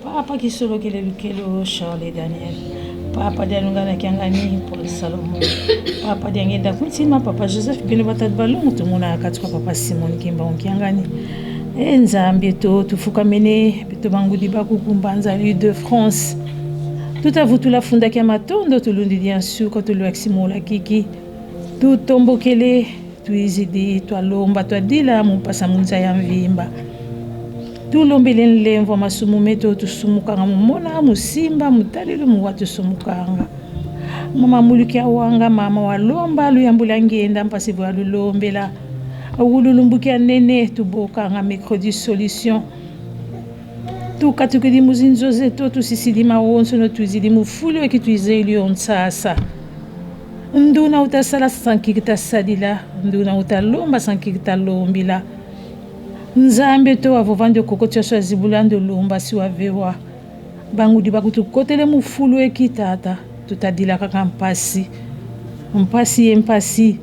Papa kisolokele lukelo Charles Daniel Papa dialungana kiangani Paul Salomon Papa diangenda kuntima Papa Joseph bino batatu balongo tomona kati kwa Papa Simon Kimbangu Kiangani e Nzambe to tufukamene to bangudi bakukumba nzali de France tutavutula fundaki ya matondo tulundi dia nsuka toluakisi mola kiki tutombokele tuizidi twalomba twadila mupasa munza ya mvimba tulombele nlemvo masumu meto tusumukanga mumona musimba mutalilo muwa tusumukanga mama muluki awanga mama walomba luyambula ngenda mpasi bwa lulombela wululumbuki nene tubokanga mercredi solution tukatukidi muzinzo zetu tusisidi mawonso no tuizidi mufulu eki tuizeli onsasa nduna utasala sankiki tasadila nduna utalomba sankiki talombila nzambe to avovandi okoko tioso azibula ndo lomba si wavewa bangudi bakutukotele mufulu eki tata tutadila kaka mpasi mpasi ye mpasi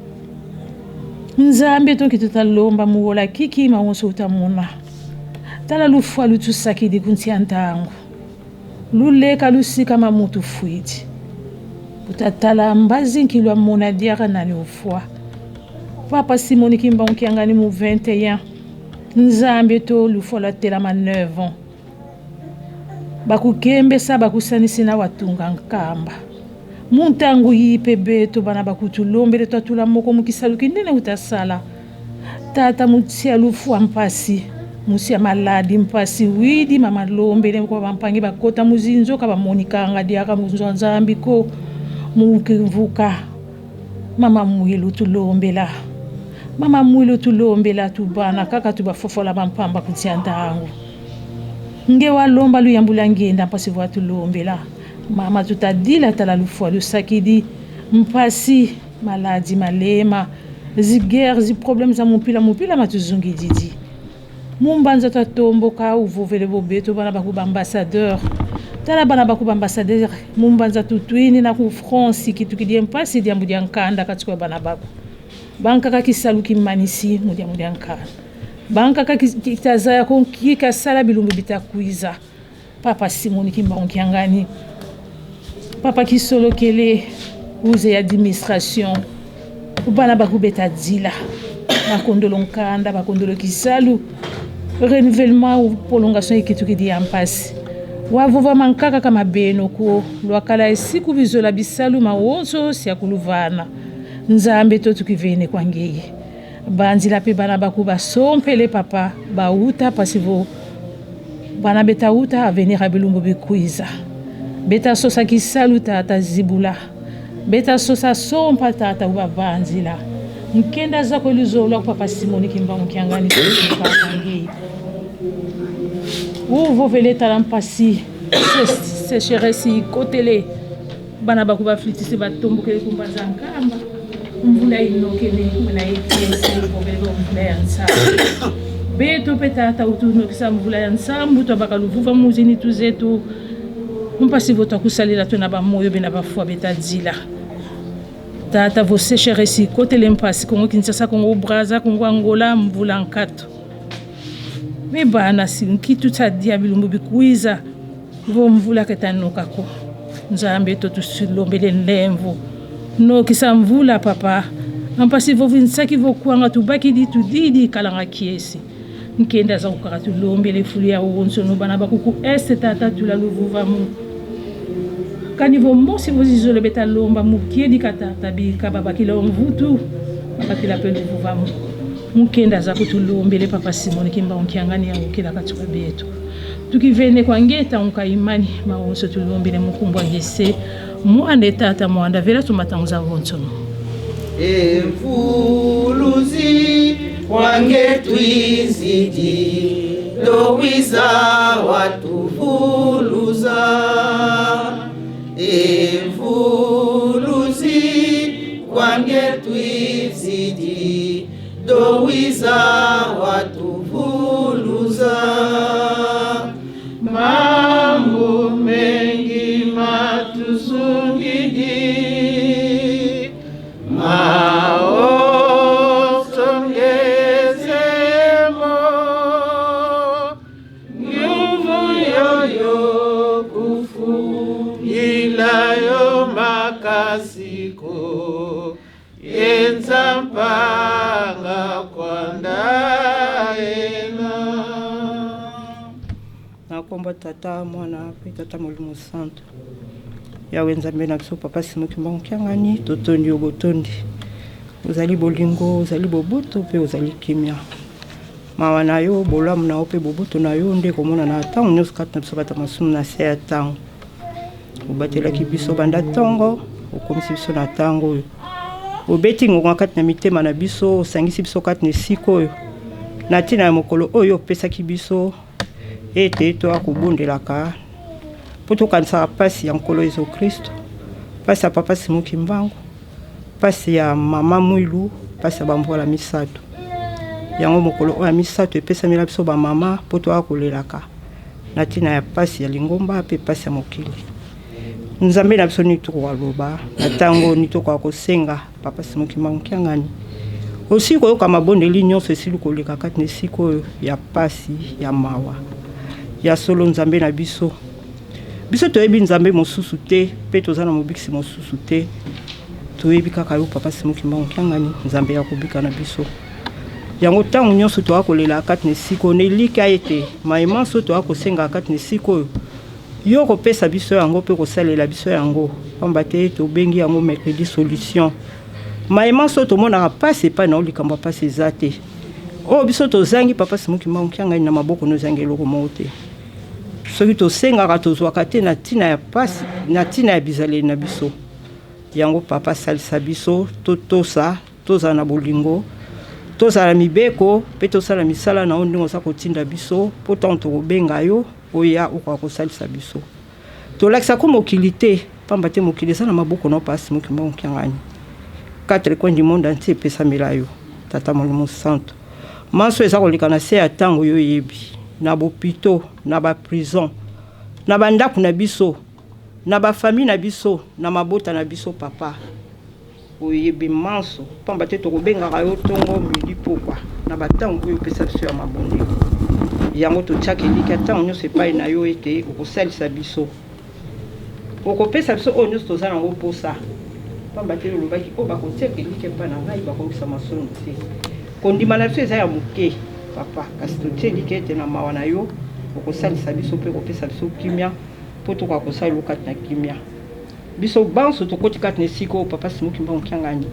nzambe toki tutalomba muwola kiki mawonso utamona tala lufwa lutusakidi kuntia ntango luleka lusika mamutu fwidi utatala mbazi nkilwa mona diaka nani ufwa papa simoni kimbangu kiangani mu 21 nzambe to lufwa lwatelama 9 ans bakukembesa bakusanisi na watunga nkamba muntangu yipe beto bana bakutulombele twatula moko mukisaluki ndene utasala tata mutia lufu mpasi musia maladi mpasi widi mama lombele kwa bampangi bakota muzinzoka bamonikanga diaka muzwa nzambi ko mukivuka mama mwilu tulombela mama mwilu tulombela tubana kaka tubafofola bampamba kutia ntangu nge walomba luyambula ngenda mpasi vwa tulombela mama tutadila tala lufua lusakidi mpasi maladi malema ziguerre ziproblème za mupila mupila matuzungi didi mumbanza twatomboka uvuvele bobeto bana baku baambassadeur tala bana baku baambassadeur mumbanza tutwini na ku france kitukidie mpasi diambu dia nkanda kati kwa bana baku bankaka kisalu kimanisi mudiamu dia nkanda bankaka kitazaya kikasala bilumbu bitakwiza papa simoni kimbangu kiangani papa kisolokele uze ya administration bana bakubeta dila bakondolo nkanda bakondolo kisalu renouvellement ou prolongation ekitukidi ya mpasi wavova mankaka kama beno ko lwakala esiku bizola bisalu mawonso siakuluvana nzambe to tukivene kwa ngeye banzila mpe bana baku basompele papa bauta pasi vo bana betauta avenir ya bilumbu bikwiza beta sosa kisalu tata zibula beta sosa sompa tata ubavanzila nkenda zako luzolwa papa simoni kimbangu kiangani ngei uvovele tala mpasi Sécheresse ikotele bana baku baflitisi batombokele kumbanza nkamba mvula inokele na ekiesi ibokele mvula ya nsambu beto mpe tata utunokisa mvula ya nsambu twabaka luvuva muzini tuzetu mpasi vo twakusalela to na bamoyo be na bafua betadila tata vo sécheresse ikotele mpasi Kongo Kinshasa, Kongo Brazza, Kongo Angola mvula nkato me bana si nkitu tsadia bilumbu bikwiza vo mvula ketanokako Nzambe to tusilombele ndemvu nokisa mvula papa ampasi vo vinsaki vokwanga tubakidi tudidi kalanga kiesi nkenda aza kokaka tulombele fulu ya wonsono bana bakuku este tata tula luvuvamu kani vomosi vozizole beta lomba mukiedi katata bika babakila mvutu babakila mpe luvuvamu mukenda aza kutulombele papa Simoni Kimbangu Kiangani yaukela katuka betu tukivene kwa ngeta unka imani maonso tulombele mukumbwa ngese mwanda tata mwanda vela tumatanguza vonsono. Emfuluzi wange twizidi lowiza watufuluza Emfuluzi wange twizidi lowiza watufuluza Mambo mengi matuzungidi maosongezemo nguvu yoyo kufu ilayo makasiko yenza mpanga kwandaena. Na nkombo Tata, Mwana mpe Tata Molimo Santo. Yawe Nzambe na biso, Papa Simon Kimbangu Kiangani, totondi yo botondi. Ozali bolingo, ozali boboto mpe ozali kimia. Mawa na yo, bolamu na yo mpe boboto na yo nde ekomonana ntango nyonso kati na biso bato masumu na se ya ntango. Obatelaki biso banda ntongo, okomisi biso na ntango oyo. Obeti ngonga kati na mitema na biso, osangisi biso kati na esika oyo na ntina ya mokolo oyo opesaki biso ete toya kobondelaka mpo tokanisaka mpasi ya Nkolo Yesu Kristo, mpasi ya Papa Simon Kimbangu, mpasi ya Mama Mwilu, mpasi ya bamvwala misato. Yango mokolo oyo ya misato epesamela biso bamama mpo toya kolelaka na ntina ya mpasi ya lingomba mpe mpasi ya mokili. Nzambe na biso, nini tokoka loba na ntango nini tokoka kosenga? Papa Simon Kimbangu Kiangani, osili koyoka mabondeli nyonso esili koleka kati na esika oyo ya pasi ya mawa ya solo. Nzambe na biso, biso toyebi Nzambe mosusu te mpe toza na mobikisi mosusu te. Toyebi kaka yo, Papa Simon Kimbangu Kiangani, Nzambe ya kobika na biso. Yango ntango nyonso toya kolela kati na esika oyo na elikya ete maye manso toya kosenga kati na esika oyo, yo kopesa biso yango mpe kosalela biso yango, pamba te tobengi yango mercredi solution. Maye manso tomonaka mpasi epai na yo, likambo ya mpasi eza te oyo biso tozangi. Papa Simon Kimbangu Kiangani, na maboko no ezangi eloko moko te. Soki tosengaka, tozwaka te na ntina ya pasi, na ntina ya bizaleli na biso. Yango Papa, asalisa biso totosa, tozala na bolingo, tozala mibeko mpe tosala misala na yo ndenge oza kotinda biso, mpo ntango tokobenga yo, oya okoka kosalisa biso. Tolakisako mokili te, pamba te mokili eza na maboko na yo, Papa Simon Kimbangu Kiangani. Quatre coins du monde entier epesamela yo, Tata Molimo Santo. Manso eza koleka na se ya ntango, yo oyebi, na bopito, na baprison, na bandako na biso, na bafamille na biso, na mabota na biso. Papa, oyebi manso, pamba te tokobengaka yo ntongo, midi, pokwa, na batango oyo opesa biso ya mabondeli. Yango totiaka elikya ntango nyonso epai na yo ete okosalisa biso, okopesa biso oyo nyonso toza nango mposa, pamba te olobaki oyo bakotiaka elikya epai na ngai bakokisa masumu te. Kondima na biso eza ya moke, Papa, kasi totie elikya ete na mawa na yo okosalisa biso mpe okopesa biso kimia mpo tokoka kosala yo kati na kimia. Biso banso tokoti kati na esika oyo, Papa Simon Kimbangu Kiangani,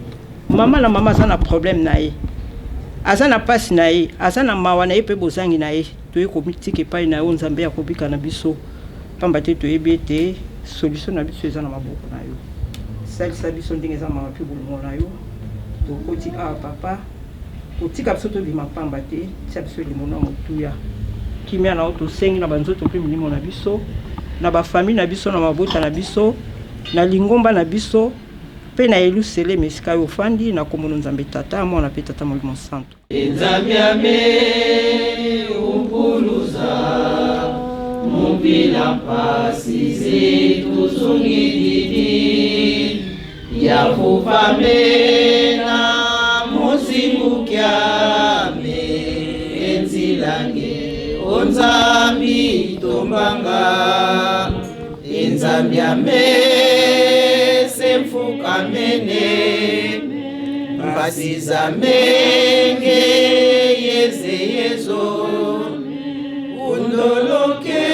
mama na mama aza na problème na ye, aza na mpasi na ye, aza na mawa na ye mpe bozangi na ye. Toye komitika epai na yo, Nzambe ya kobika na biso, pamba te toyebi ete solution na biso eza na maboko na yo. Salisa biso ndenge eza mawa mpe bolingo na yo. Tokoti awa, Papa, kotika biso tobima pamba te. Tia biso elimo na motuya, kimia na yo tosengi na banzoto mpe milimo na biso. na ba famille na biso, na mabota na biso, na lingomba na biso mpe na Yelusaleme esika yo ofandi, na kombo no Nzambe Tata, Mwana mpe Tata Molimo Santu. Nzambe ame umpuluza mupila mpasi zituzungididi yafufamena musimbukyame enzilange onzambi tombanga enzambi ame semfukamene mpasi zamenge yeze yezo undoloke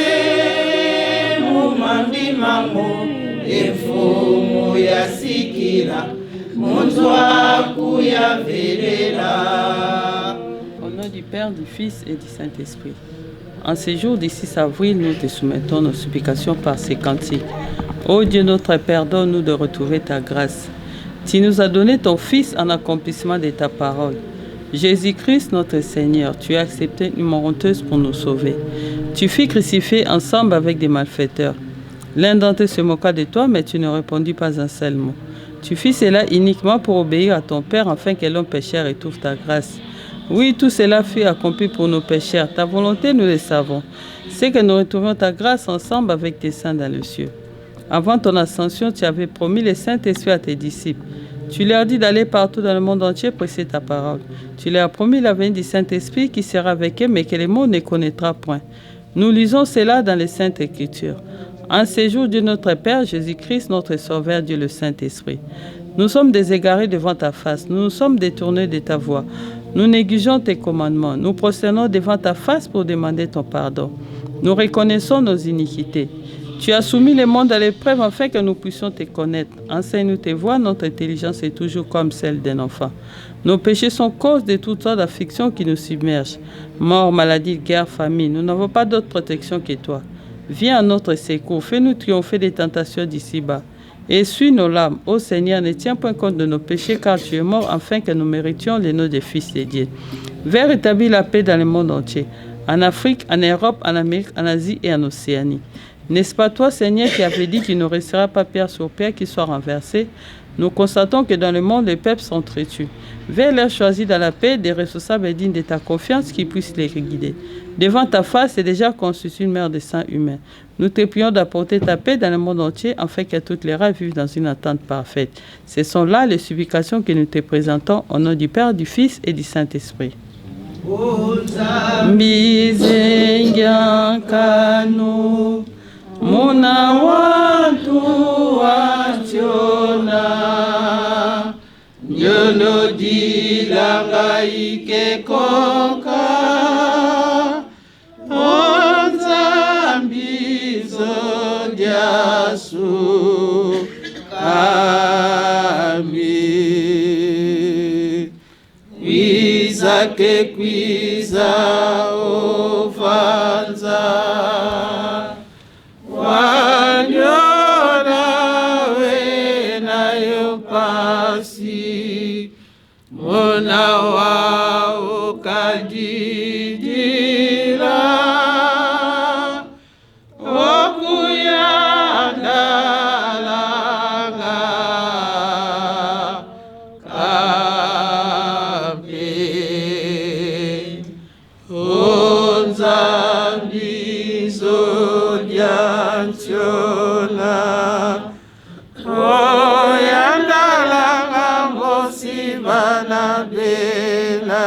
mumambi mango emfumu yasikila munzwaku yavelela. Au nom du Père, du Fils et du Saint-Esprit. En ce jour du 6 avril, nous te soumettons nos supplications par ces cantiques. Ô Dieu notre Père, donne-nous de retrouver ta grâce. Tu nous as donné ton Fils en accomplissement de ta parole. Jésus-Christ, notre Seigneur, tu as accepté une mort honteuse pour nous sauver. Tu fus crucifié ensemble avec des malfaiteurs. L'un d'entre eux se moqua de toi, mais tu ne répondis pas un seul mot. Tu fis cela uniquement pour obéir à ton Père, afin que l'homme pécheur étouffe ta grâce. Oui, tout cela fut accompli pour nos pécheurs. Ta volonté, nous le savons. C'est que nous retrouvions ta grâce ensemble avec tes saints dans le ciel. Avant ton ascension, tu avais promis le Saint-Esprit à tes disciples. Tu leur dis d'aller partout dans le monde entier prêcher ta parole. Tu leur as promis la venue du Saint-Esprit qui sera avec eux, mais que le monde ne connaîtra point. Nous lisons cela dans les Saintes Écritures. En ces jours, Dieu notre Père, Jésus-Christ, notre Sauveur, Dieu le Saint-Esprit. Nous sommes déségarés devant ta face, nous nous sommes détournés de ta voie. Nous négligeons tes commandements, nous prosternons devant ta face pour demander ton pardon. Nous reconnaissons nos iniquités. Tu as soumis le monde à l'épreuve afin que nous puissions te connaître. Enseigne-nous tes voies, notre intelligence est toujours comme celle d'un enfant. Nos péchés sont cause de toutes sortes d'afflictions qui nous submergent. Mort, maladie, guerre, famine, nous n'avons pas d'autre protection que toi. Viens à notre secours, fais-nous triompher des tentations d'ici-bas. Essuie nos larmes, ô Seigneur, ne tiens point compte de nos péchés, car tu es mort afin que nous méritions les noms des fils de Dieu. Viens rétablir la paix dans le monde entier, en Afrique, en Europe, en Amérique, en Asie et en Océanie. N'est-ce pas toi, Seigneur, qui avais dit qu'il ne restera pas pierre sur pierre qui soit renversée? Nous constatons que dans le monde, les peuples s'entretuent. Vers leur choisi dans la paix des responsables et dignes de ta confiance qui puissent les guider. Devant ta face est déjà constituée une mer de sang humain. Nous te prions d'apporter ta paix dans le monde entier afin que toutes les races vivent dans une entente parfaite. Ce sont là les supplications que nous te présentons au nom du Père, du Fils et du Saint-Esprit. Mbizengiankanu muna watu wationa nyonodilanga ikekonka onzambizo diasu kami kwiza ke kwiza ovanza wanyona wena yopasi mona wa okadidila okuyandalanga kambe onzambizo lyantiona oyandalanga mosibana bena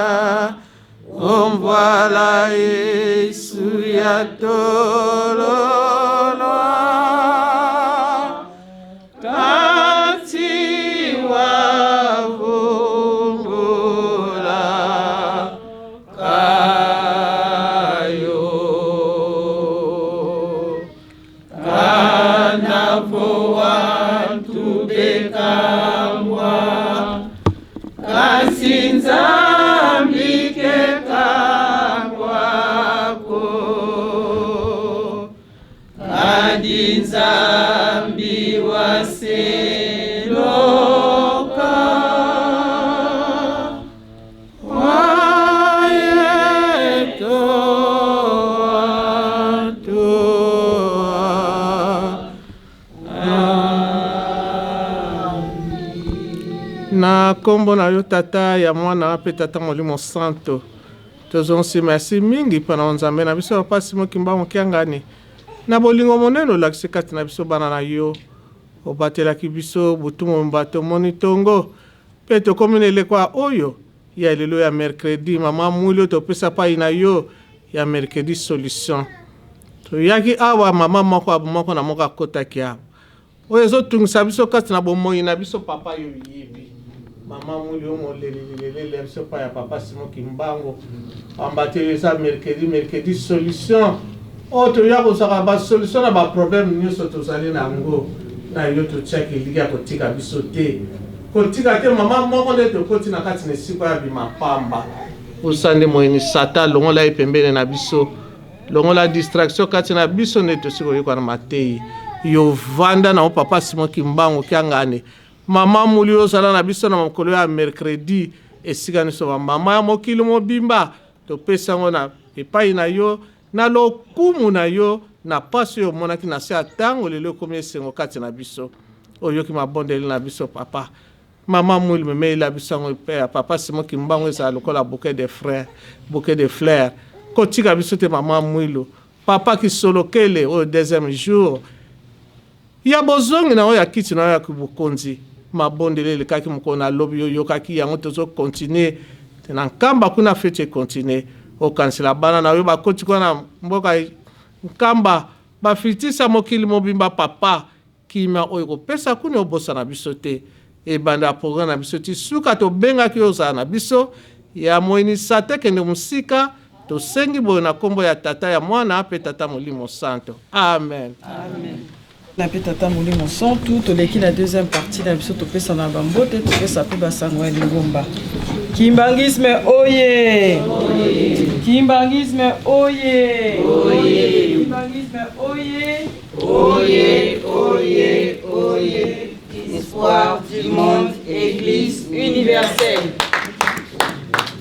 omvwala Yesu ya tololwa kati wa vumbula kayo kanavo wantu bekambwa kasi Nzambi ke kambwako kadi Nzambi waseloka wayeto antoa. Na nkombo na yo Tata, ya Mwana mpe Tata Molimo Santo, tozongisi merci mingi mpo na Nzambe na biso Papa Simon Kimbangu Kiangani, na bolingo monene olakisi kati na biso bana na yo. Obatelaki biso butu mobimba, tomoni tongo mpe tokomi na eleko ya oyo ya lelo ya mercredi. Mama Mwili oyo topesa pai na yo ya mercredi solution. Toyaki awa mama moko moko na moko akotaki awa. Oyo ezotungisa biso kati na bomoi na biso papa yo oyebi. Mama Mwili oyo moleli lilelele ya biso epai ya papa Simon Kimbangu. Pamba te eza mercredi, mercredi solution. Oyo toya kozwaka ba solution na ba problème nyonso tozali na yango. Na yo totiaki elikya kotika biso te. Kotika te mama moko nde tokoti na kati na esika ya bima pamba. Osa nde moyini Satan longola ye pembeni na biso. Longola distraction kati na biso nde tosi koyoka na mateyi. Yo vanda na yo papa Simon Kimbangu Kiangani. Mama Muli ozala na biso na mokolo ya mercredi esika nyonso ba mama ya mokili mobimba topesi yango na epai na yo na lokumu na yo na pasi oyo omonaki na se ya tango lelo ekomi esengo kati na biso. Oyoki mabondeli na biso papa. Maman Mwili memela biso yango epai ya papa Simon Kimbangu ezala lokola bouquet de frères, bouquet de fleurs. Kotika biso te maman Mwilu. Papa Kisolokele oyo deuxième jour ya bozongi na oyo ya kiti na oyo ya kibokonzi. Mabondeli elekaki mokolo na lobi yo oyokaki yango tozo continuer na Nkamba kuna feti e continuer. Okanisela bana na yo bakoti kuna na mboka Nkamba bafitisa mokili mobimba papa. Kimia oyo ekopesa kuna obosana biso te. Ebanda ya programme na biso ti suka tobengaki yo ozala na biso. Ya moyini satan kende mosika. Tosengi boye na kombo ya Tata ya Mwana pe Tata Molimo Santo. Amen. Amen. Na pe Tata Molimo Santu, toleki na deuxième partie na biso topesana ba mbote, topesa pe ba sango ya lingomba. Kimbanguisme oye! Kimbanguisme oye! Kimbanguisme oye! Oye, oye, oye, espoir du monde, Église universelle.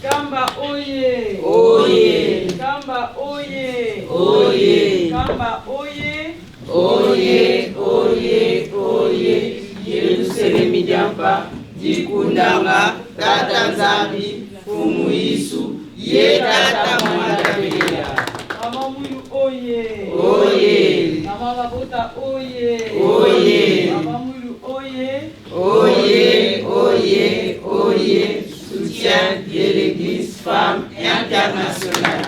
Kamba oye! Oye! Kamba oye! Oye! Kamba oye! Oye, oye, oye, Yerusalemi diampa, dikundanga, Tata Nzambi, Fumu Yesu, ye Tata mwana Beya. Mama Mwilu oye! Oye! Mama Mabota oye! Oye! Mama Mwilu oye! Oye, oye, oye, soutien de l'Église femme internationale.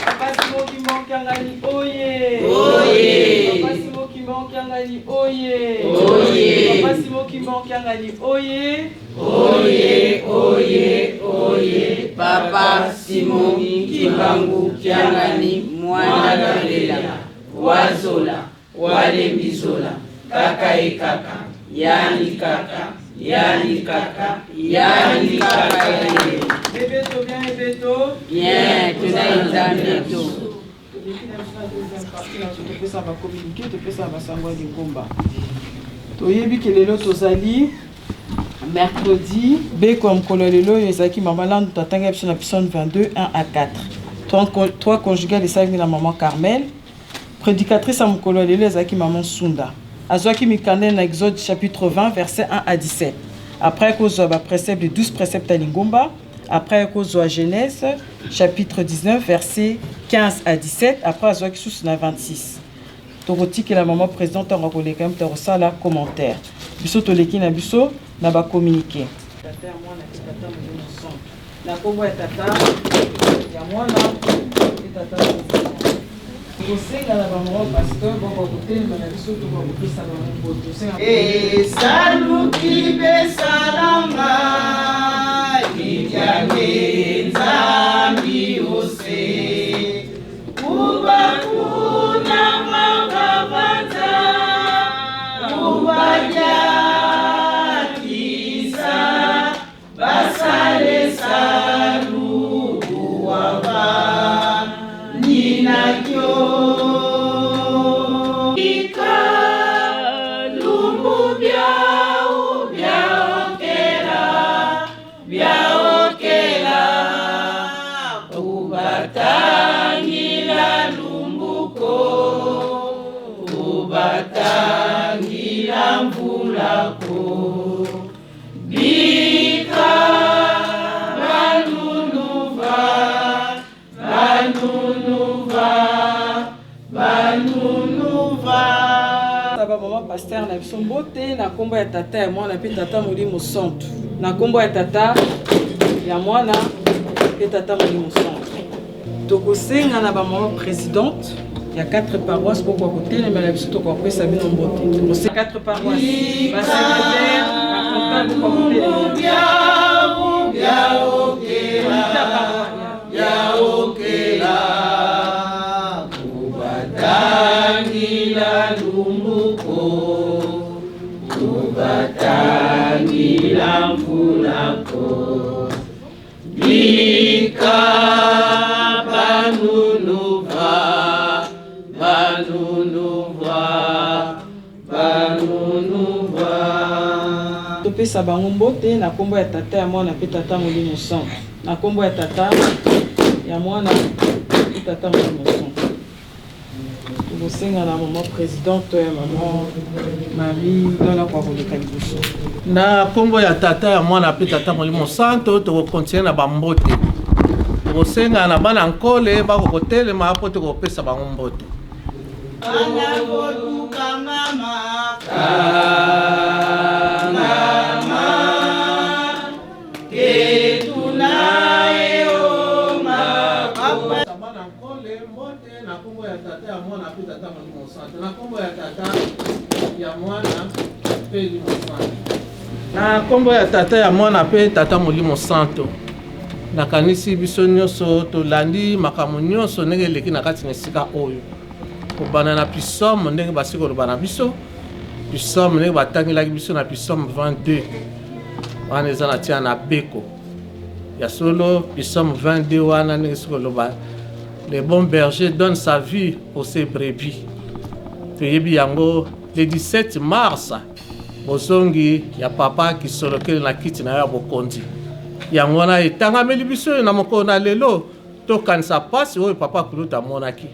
Papa Simon Kimbangu Kiangani oye! Oye! Papa Simon Kimbangu Kiangani oye! Oye! Papa Simon Kimbangu Kiangani oye! Oye, oye, oye, Papa Simon Kimbangu Kiangani mwana Galela, wazola, walembizola, kaka e kaka, yani kaka, yani kaka, yani kaka ye. Bebeto bien bebeto. Bien, tozali Nzambe to. Toleki na biso na deuxième partie na biso topesa ba communiqué, topesa ba sango ya lingomba. Toyebi ke lelo tozali mercredi beko ya mokolo ya lelo oyo ezalaki mama Landu tatangaki biso na psaume 22 1 à 4. Trois conjugales esalaki na maman Carmel. Prédicatrice ya mokolo ya lelo ezalaki maman Sunda. Azwaki mikanda na Exode chapitre 20 verset 1 à 17. Après kozwa ba préceptes de 12 préceptes ya lingomba, après kozwa Genèse chapitre 19 verset 15 à 17, après azwaki susu na 26. Tokotikela maman présidente ntango akoleka ye moto akosala commentaire. Biso toleki na biso na ba communiqué. Tata ya mwana mpe tata molimo santu. Na kombo ya tata ya mwana mpe tata molimo santu. Tokosenga na ba maman pasteur bakoka kotelema na biso tokoka kopesa bango mbote. Tosenga Esaluki besalanga libyane Nzambi ose kubakuna makabanza kubajakisa basale salukuwaba ninakyo Lumbu byau byaokela byaokela kubatangila lumbuko kubatangila mvulako. bamama pasteur na biso mbote na nkombo ya tata ya mwana mpe tata molimo santu. Na nkombo ya tata ya mwana mpe tata molimo santu. Tokosenga na bamama présidente ya 4 paroisse bokoka kotelemela biso tokopesa bino mbote. Tokosenga 4 paroisse ba secrétaire ba comptable bokoka kotelemela. Kubatangila lumbuko kubatangila mvulako bika banunuva banunuva banunuva Topesa bango mbote na nkombo ya tata ya mwana mpe tata molimo santu. Na nkombo ya tata ya mwana mpe tata molimo santu. Tokosenga na mama présidente ya mama Marie Dona kwa koleka liboso. Na nkombo ya tata ya mwana mpe tata molimo santo, tokokontinue na bambote. Tokosenga na bana nkole bakokotelema mpo tokopesa bango mbote. Bana nkole mbote na nkombo ya tata ya mwana mpe tata molimo santo. Na nkombo ya tata ya mwana mpe molimo santo. Na nkombo ya tata ya mwana mpe tata molimo santo. Nakanisi biso nyonso tolandi makambo nyonso ndenge eleki na kati na esika oyo. Kobanda na psaume ndenge basi koloba na biso, psaume ndenge batangelaki biso na psaume 22 wana eza na ntina na beko ya solo. Psaume 22 wana ndenge soki koloba le bon berger donne sa vie pour ses brebis, toyebi yango. Le 17 mars, bozongi ya papa Kisolokele na kiti na yo ya bokonzi, yango wana etangameli biso na mokolo na lelo. Tokanisa mpasi oyo papa Kulutu amonaki,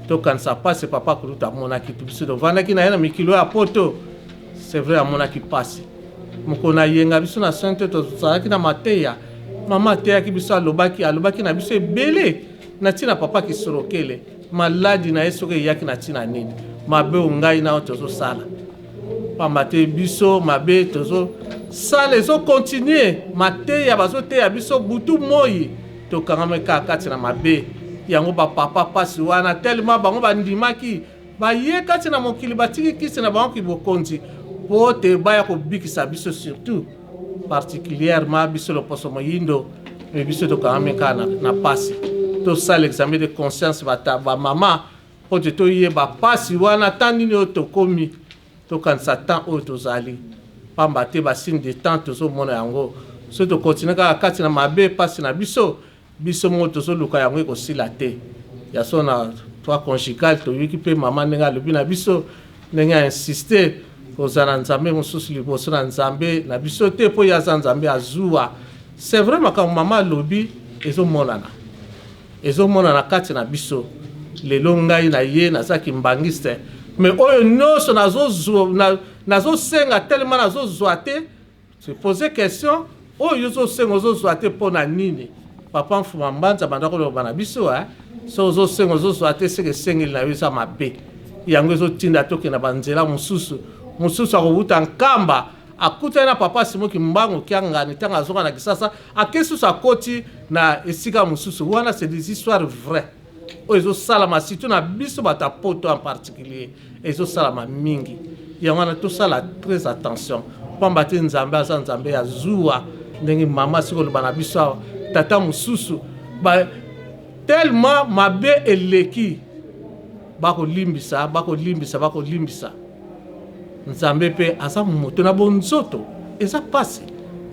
tokanisa mpasi papa Kulutu amonaki. Biso tovandaki na ye na mikilo ya poto, c'est vrai amonaki mpasi. Mokolo na yenga biso na sainte tozalaki na mateya, mama ateyaki biso, alobaki alobaki na biso ebele na ntina papa Kisolokele, maladi na ye soki eyaki na ntina nini, mabe oyo ngai na yo tozosala, pamba te biso mabe tozosala ezokontinue. Mateya bazoteya biso butu moi, tokangami kaka kati na mabe yango. Bapapa mpasi wana telema bango bandimaki baye kati na mokili, batiki kisi na bango kibokonzi po te baya kobikisa biso, surtout particulièrement biso loposo moyindo. Me biso tokangami kaka na, na pasi. Tosala examen de conscience bamama mpo te toyeba pasi wana ta nini oyo tokomi. Tokanisa temps oyo tozali, pamba te basigne de temps tozomona yango. Soki tokontinue kaka kati na mabe, pasi na biso biso moko tozoluka yango ekosila te. Ya so na trois conjugal toyoki mpe mama ndenge alobi na biso, ndenge ainsiste kozala na nzambe mosusu liboso na nzambe na biso te, mpo ye aza nzambe azuwa. C'est vrai, makambo mama alobi ezomonana, ezomonana kati na biso lelo. Ngai na ye naza kimbangiste, mais oyo nyonso nazosenga telema nazozwa te. Se pose question, oyo ozosenga ozozwa te mpo na nini? Papa Mfuma Mbanza banda koloba na biso, so ozosenga ozozwa te, seke esengeli na yo eza mabe, yango ezotinda tokende banzela mosusu. Mosusu akowuta Nkamba, akutani na papa Simon Kimbangu Kiangani, ntango azonga na Kisasa ake susu akoti na esika mosusu wana. C'est des histoires vraies oyo ezosalama surtout na biso bato ya poto en particulier, ezosalama mingi. Yango wana tosala très attention, pamba te nzambe aza nzambe ya zuwa. Ndenge mama soki oloba na biso awa, tata mosusu ba tellement mabe eleki, bakolimbisa, bakolimbisa, bakolimbisa. Nzambe mpe aza moto na bonzoto, eza pasi,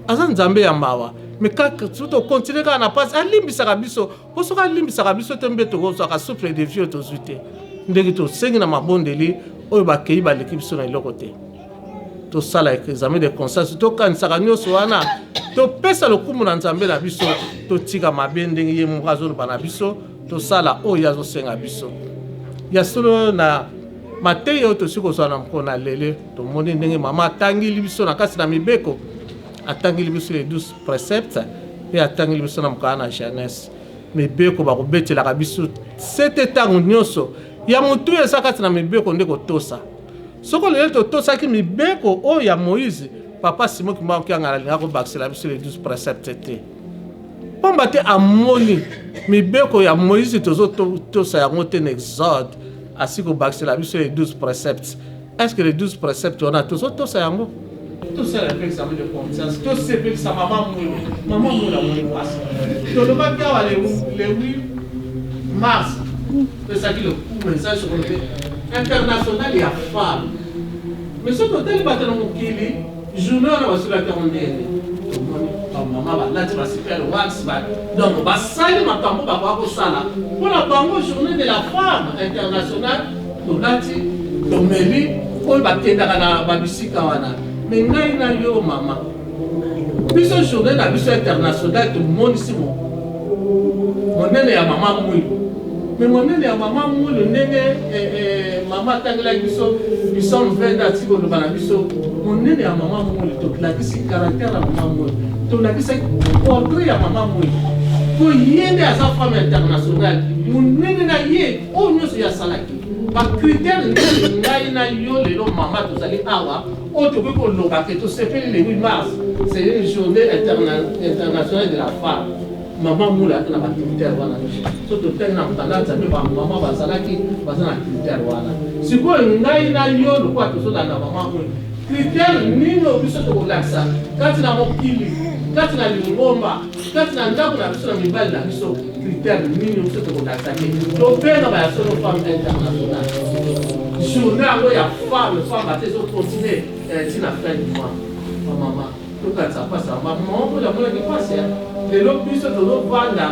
aza nzambe ya mawa, me kaka soki tokontinue kaka na pasi, alimbisaka biso, mpo soki alimbisaka biso te, mbe tokozwaka souffle de vie oyo tozwi te. Ndenge tosengi na mabondeli oyo bakei baleki biso na eloko te, tosala examen de conscience, tokanisaka nyonso wana, topesa lokumu na nzambe na biso, totika mabe ndenge ye moko azoloba na biso, tosala oyo azosenga biso. Ya solo, na mateya oyo tosi kozwa na mokolo na lelo, tomoni ndenge mama atangeli biso na kati na mibeko, atangeli biso les 12 préceptes mpe atangeli biso na mokanda na Genèse. Mibeko bakobetelaka biso sete ntango nyonso ya motu eza kati na mibeko nde kotosa. Soko lelo totosaki mibeko oyo ya Moïse, papa Simon Kimbangu Kiangani alingaki kobakisela biso les 12 préceptes te. Pamba te amoni mibeko ya Moïse tozotosa yango te na Exode, asi kobakisela biso les 12 préceptes. Est-ce que les 12 préceptes wana tozotosa yango? Tosala mpe examen de conscience, tosepelisa mama Mwelo. Mama Mwelo amoni mpasi. Tolobaki awa le 8 mars, topesaki lokumu eza journée internationale ya femme. Mais soki totali bato na mokili, journée wana basolaki yango ndenge tomoni bamama balati ba super wax ba donc basali makambo bakoka kosala mpo na bango journée de la femme internationale. Tolati, tomeli, oyo bakendaka na babisika wana. Me ngai na yo mama, biso journée na biso internationale tomonisi monene ya mama Mwilu. Me monene ya mama Mwilu ndenge eh, eh, mama atangelaki biso psaume 20 ati koloba na biso monene ya mama Mwilu, tolakisi caractère ya mama Mwilu, tolakisaki portrait ya mama Mwilu po ye nde aza femme internationale, monene na ye Oyo nionso ye asalaki, ba critères nini ngai na yo lelo mama tozali awa oyo tokoki koloba que tosepeli le 8 mars, c'est une journée internationale de la femme. Mama Mula ayaki na ba critères wana nionso. Soki totangi na mokanda Nzambe, ba mama bazalaki baza na critères wana. Sikoyo ngai na yo lokola tozolanda mama Mula, critère nini oyo biso tokolakisa kati na mokili, kati na lingomba, Kati na ndako na biso na mibali na biso, critère nini biso tokolakisa te tobengama ya solo femme internationale? Journée yango ya femme pamba te ezocontinue ti na fin du mois. Bamama tokanisa mpasi ya mama moko amonaki mpasi. Lelo biso tozovanda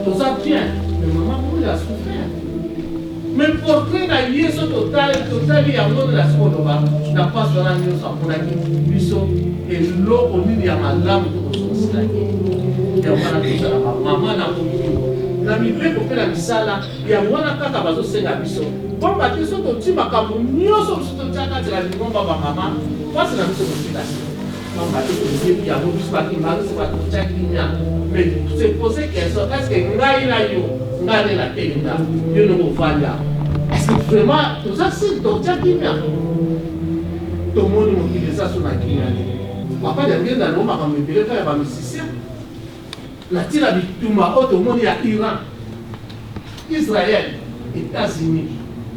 toza bien, mais mama moko a souffert. Mais portrait na ye so totali, totali yango nde nasi koloba na mpasi wana nyonso amonaki biso eloko nini ya malamu tokozongisela ye. Yango wana tozala bamama na bolingo na mibeko mpe na misala. Yango wana kaka bazosenga biso, pamba te so toti makambo nyonso biso totia kati na lingomba bamama, mpasi na biso kosila te, pamba te toyebi yango biso bakimbangusi bato totya kimia. Mais se poser question, est ce que ngai na yo, ngai nde natelemi awa, yo ndenge ovandi awa, est ce que vraiment toza si totya kimia? Tomoni mokili eza so na kimia te. Papa Diangienda aloba makambo ebele kaka ya ba musiciens na ntina bitumba oyo tomoni ya Iran, Israël, Etats-Unis.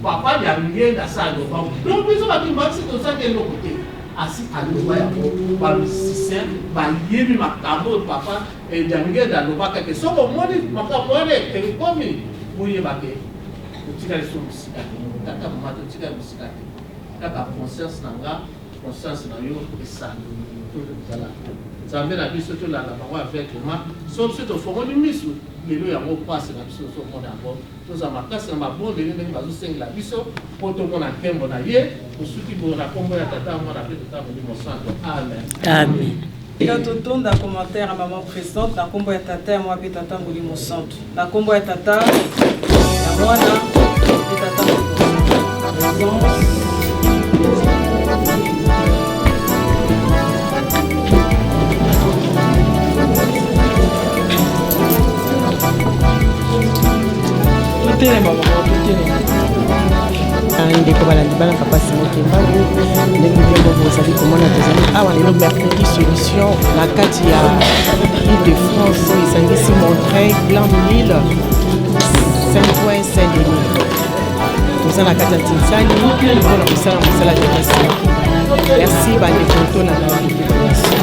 Papa Diangienda asi aloba, donc biso bakimbangusi tozangi eloko te. Asi aloba yango, ba musiciens bayebi makambo oyo papa Diangienda alobaka ke soki omoni makambo wana ekomi, boyeba ke totikali so mosika te. Tata mama, totikali mosika te. Kaka conscience na nga, conscience na yo esala. Tozala Nzambe na biso, tolanda bango aveuglement. Soki biso tofongoli misu lelo, yango pasi na biso tozomona yango. Tozala makasi na mabondeli ndenge bazosengela biso mpo tomona nkembo na ye. Tosuki boye na nkombo ya Tata, Mwana mpe Tata Molimo Santo. Amen. Amen. Tika totonda commentaire ya maman presidente na nkombo ya Tata ya Mwa mpe Tata Molimo Santu. Na nkombo ya Tata ya Mwana mpe Tata Molimo Santu. Présence. Totelema mama, totelema. Ndeko balandi bana papa Simon Kimbangu, ndenge bino bozali komona, tozali awa lelo mercredi solution na kati ya Ile de France oyo esangisi Montreuil, Glanville, Saint-Ouen, Saint-Denis. Toza na kati ya Tinsani mpona kosala mosala ya tata Simon Kimbangu. Merci bandeko, tolanda bandeko nyonso.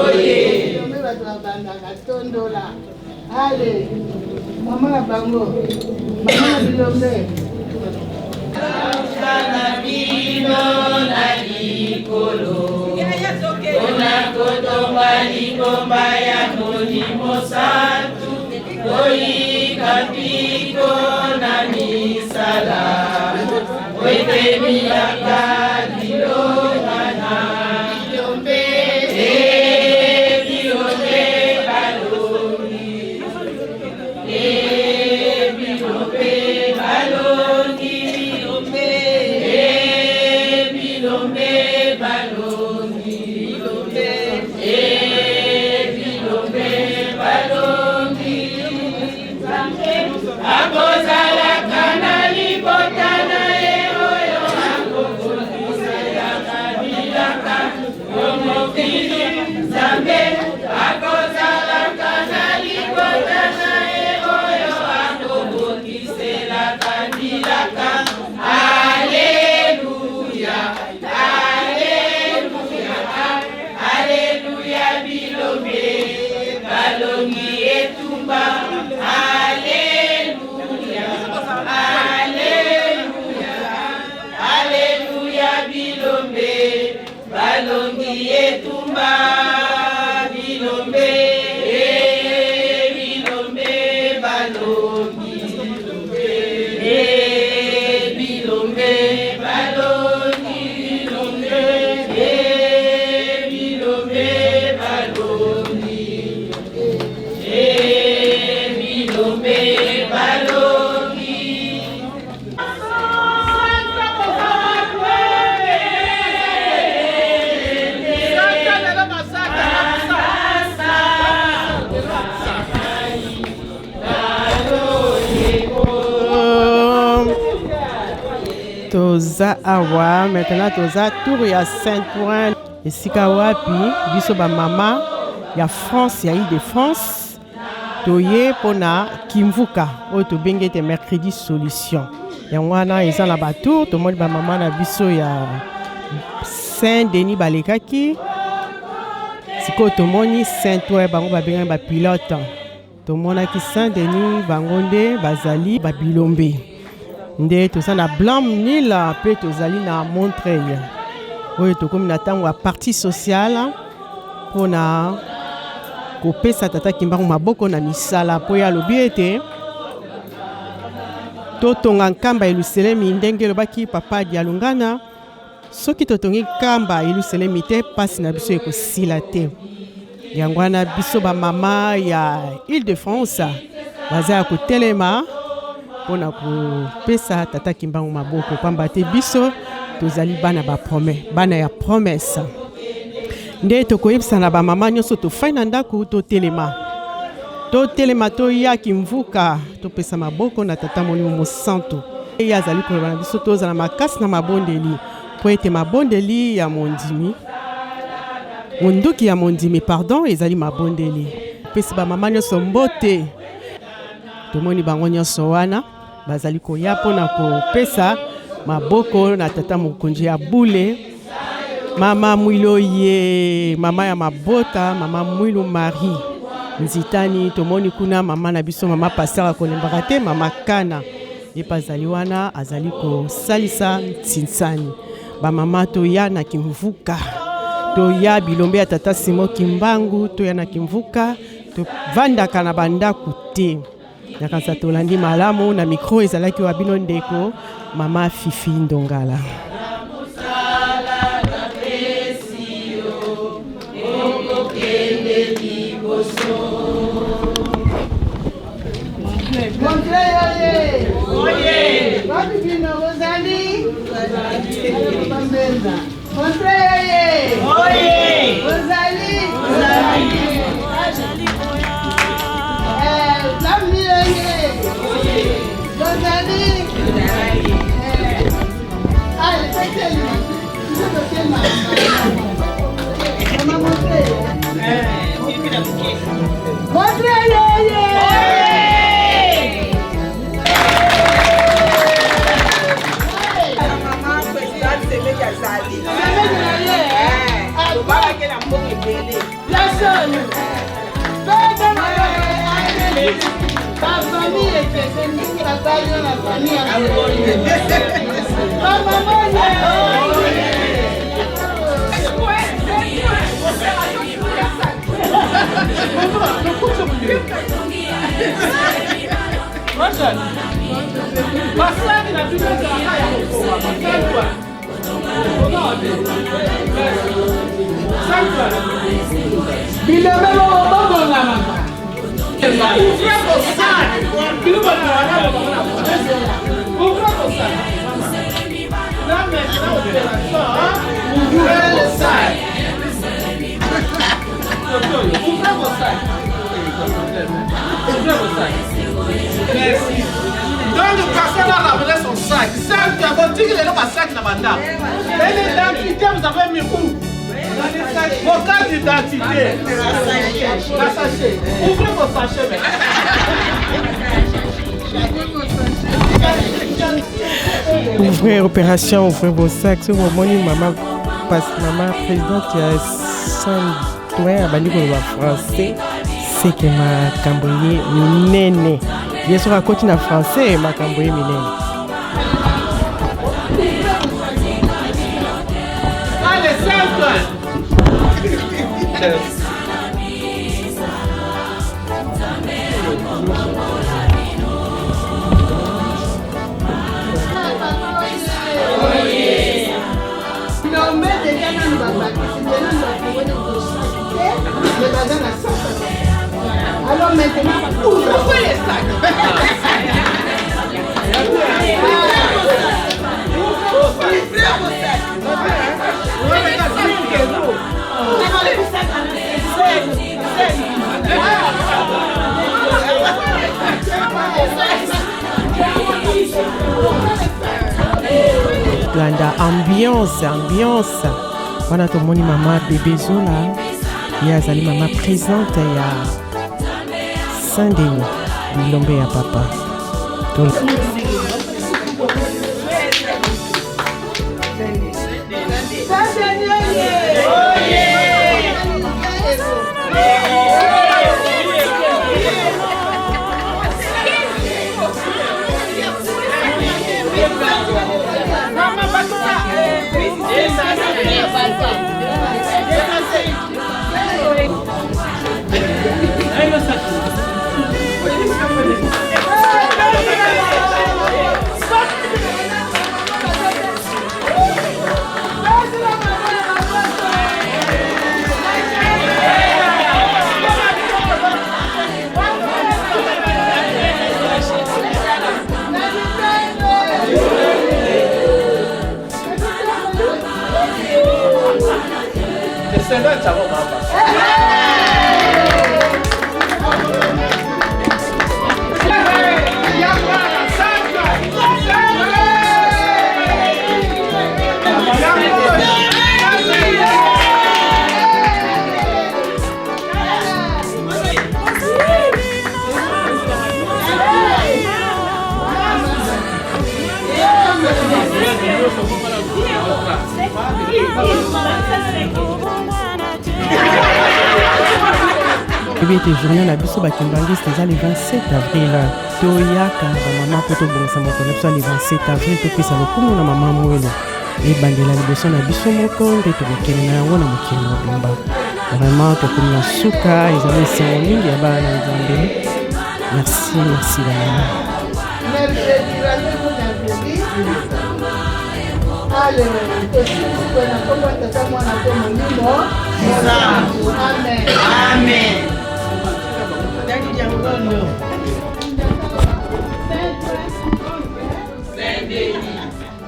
Oye. Bilombe bato babandaka tondola. Ale, mama na bango, mama na bilombe. Na bino na likolo mpona kotonga lingomba ya Molimo Santu, koyika mpiko na misala po ete bilaka bilongana. Bilombe, eh, bilombe balongi, eh, bilombe balongi, bilombe, eh, bilombe balongi, bilombe, eh, bilombe balongi. Akozalaka na libota na ye oyo akokokiselaka bilaka yo mokili. Nzambe akozalaka na libota na ye oyo akokokiselaka bilaka. Aleluya, aleluya, aleluya, bilombe balongi etumba. Aleluya, aleluya, aleluya, bilombe balongi etumba. Bilombe, eh, bilombe balongi, eh, bilombe balongi, bilombe, eh, bilombe balongi, eh, bilombe balongi. Toza awa maintenant, toza tour ya Saint Ouen, esika wapi biso bamama ya France, ya Ile de France, toye mpona kimvuka oyo tobengi ete mercredi solution. Yango wana eza na batour. Tomoni bamama na biso ya Saint Denis balekaki, sikoyo tomoni Saint Ouen, bango babengami bapilote. Tomonaki Saint Denis, bango nde bazali babilombe. Nde toza na Blanc Nil mpe tozali na Montreuil. Oyo tokomi na ntango ya partie sociale mpona kopesa tata Kimbangu maboko na misala, mpo ye alobi ete totonga nkamba Yelusalemi, ndenge elobaki papa Dialungana. Soki totongi nkamba Yelusalemi te, mpasi na biso ekosila te. Yango wana biso bamama ya Ile de France baza ya kotelema mpona kopesa tata Kimbangu maboko, pamba te biso tozali bana baprome, bana ya promesse. Nde tokoyebisa na bamama nyonso tofai na ndako, totelema, totelema, toya kimvuka, topesa maboko na tata Molimo Mosantu. Ye azali koloba na biso tozala makasi na mabondeli, mpo ete mabondeli ya mondimi, monduki ya mondimi, pardon, ezali mabondeli. Pesi bamama nyonso mbote. Tomoni bango nyonso wana bazali koya mpona kopesa maboko na tata mokonzi ya bule, mama Mwilo, ye mama ya mabota, mama Mwilu Marie Nzitani. Tomoni kuna mama na biso, mama pasteur, akolembaka te, mama Kana, ye mpe azali wana, azali kosalisa ntinsani. Bamama, toya na kimvuka, toya bilombe ya tata Simo Kimbangu, toya na kimvuka, tovandaka na bandako te. Nakanisa tolandi malamu. Na micro ezalaki wa bino ndeko mama Fifi Ndongala. Mosala napesi yo, okokende liboso. Montreuil oye! Wapi bino bozali? Bambenza. Montreuil oye! Bozali? Eh, Lambi oye! Bozali? Allez, totelema. Biso totelema. Mama Montreuil. Montreuil oye! Mama présidente Semeki azali. Semeki na ye, eh? Tobalaki na mbongo ebele. Ya solo. Bafamille ekeseni, babali na famille ya bamama. Basani na bino ezalaka ya kokoma. Bilombe bobongamaka. Ouvrez vos sacs. Bino bato wana bango na Ouvrez vos sacs. Là maintenant, opération, hein? Ouvrez vos sacs. Ouvrez vos sacs. Ouvrez vos sacs. Merci. Donc, personne n'a ramené son sac. Sac, botiki lelo ba sac na bandako. Et l'identité, vous avez mis où? Vos cartes d'identité. La sachet. Ouvrez vos sachets maintenant. Ouvrez opération, ouvrez vos sacs. Soki bomoni mama pas mama présidente ya Saint-Ouen abandi koloba français, seke makambo ye minene. Ye soki akoti na français, makambo ye minene. Allez, Saint-Ouen. Bilombe deja nanu babakisi te, nanu bafungoli sac te, mais baza na sac. Alors maintenant, ouvrez les sacs. Ouvrez vos sacs. Landa ambiance, ambiance wana. Tomoni mama Bebe Zola, ye azali mama présente ya Saint Denis, bilombe ya papa. Toyebi ete journée na biso bakimbangiste eza le 27 avril. Toyaka bamama mpo tobongisa mokolo na biso ya le 27 avril, topesa lokumu na mama Mwelo. Ebandela liboso na biso moko nde tokokende na yango na mokili mobimba. Vraiment, tokomi na suka. Ezali esengo mingi ya bana na Nzambe. Merci, merci bamama. Mercredi, rendez-vous mercredi. Allez, tosilisi boye na nkombo ya Tata, Mwana mpe Molimo Mosantu. Amen. Amen.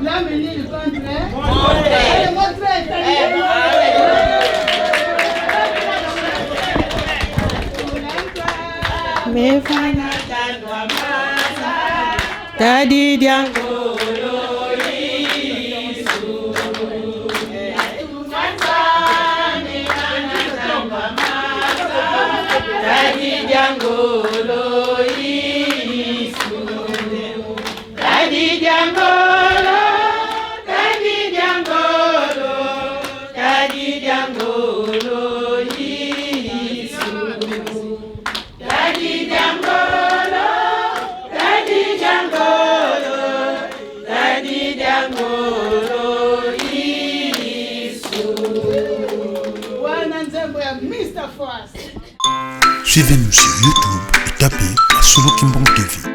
L'homme nul contre. Allez, montrez. Mefana Tadi Diango. Tadi Diangolo Isu. Tadi Diangolo, Tadi Diangolo, Tadi Diangolo. nzembo ya Mr. Fast. Suivez-nous sur YouTube et tapez Masolo Kimbangu TV.